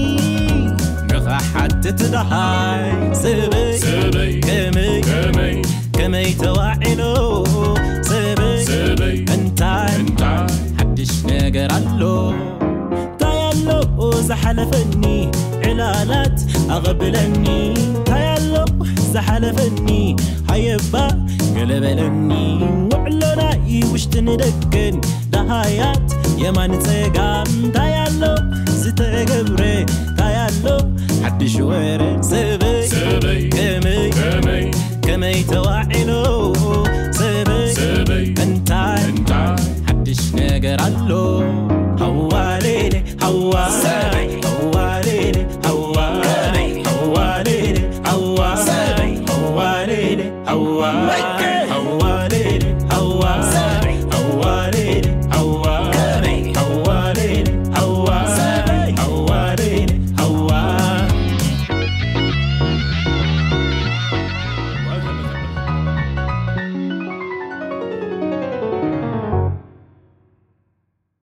ንኻሓትት ደሃይ ሰበይ ሰበይ ከመይ ከመይ ከመይ ተዋዒሎ ሰበይ ሰበይ እንታይ እንታይ ሓድሽ ነገር ኣሎ እንታይ ኣሎ ዝሓለፈኒ ዕላላት ኣቐብለኒ እንታይ ኣሎ ዝሓለፈኒ ሃየባ ገለበለኒ ውዕሎናይ ውሽጥን ደገን ደሃያት የማን ጸጋም እንታይ ኣሎ ገብረ እንታይ ኣሎ ሓድሽ ወረ ሰበይ ሰበይ ከመይ ከመይ ከመይ ተዋዒሎ ሰበይ ሰበይ እንታይ እንታይ ሓድሽ ነገር ኣሎ ሃዋሌሌ ሃዋ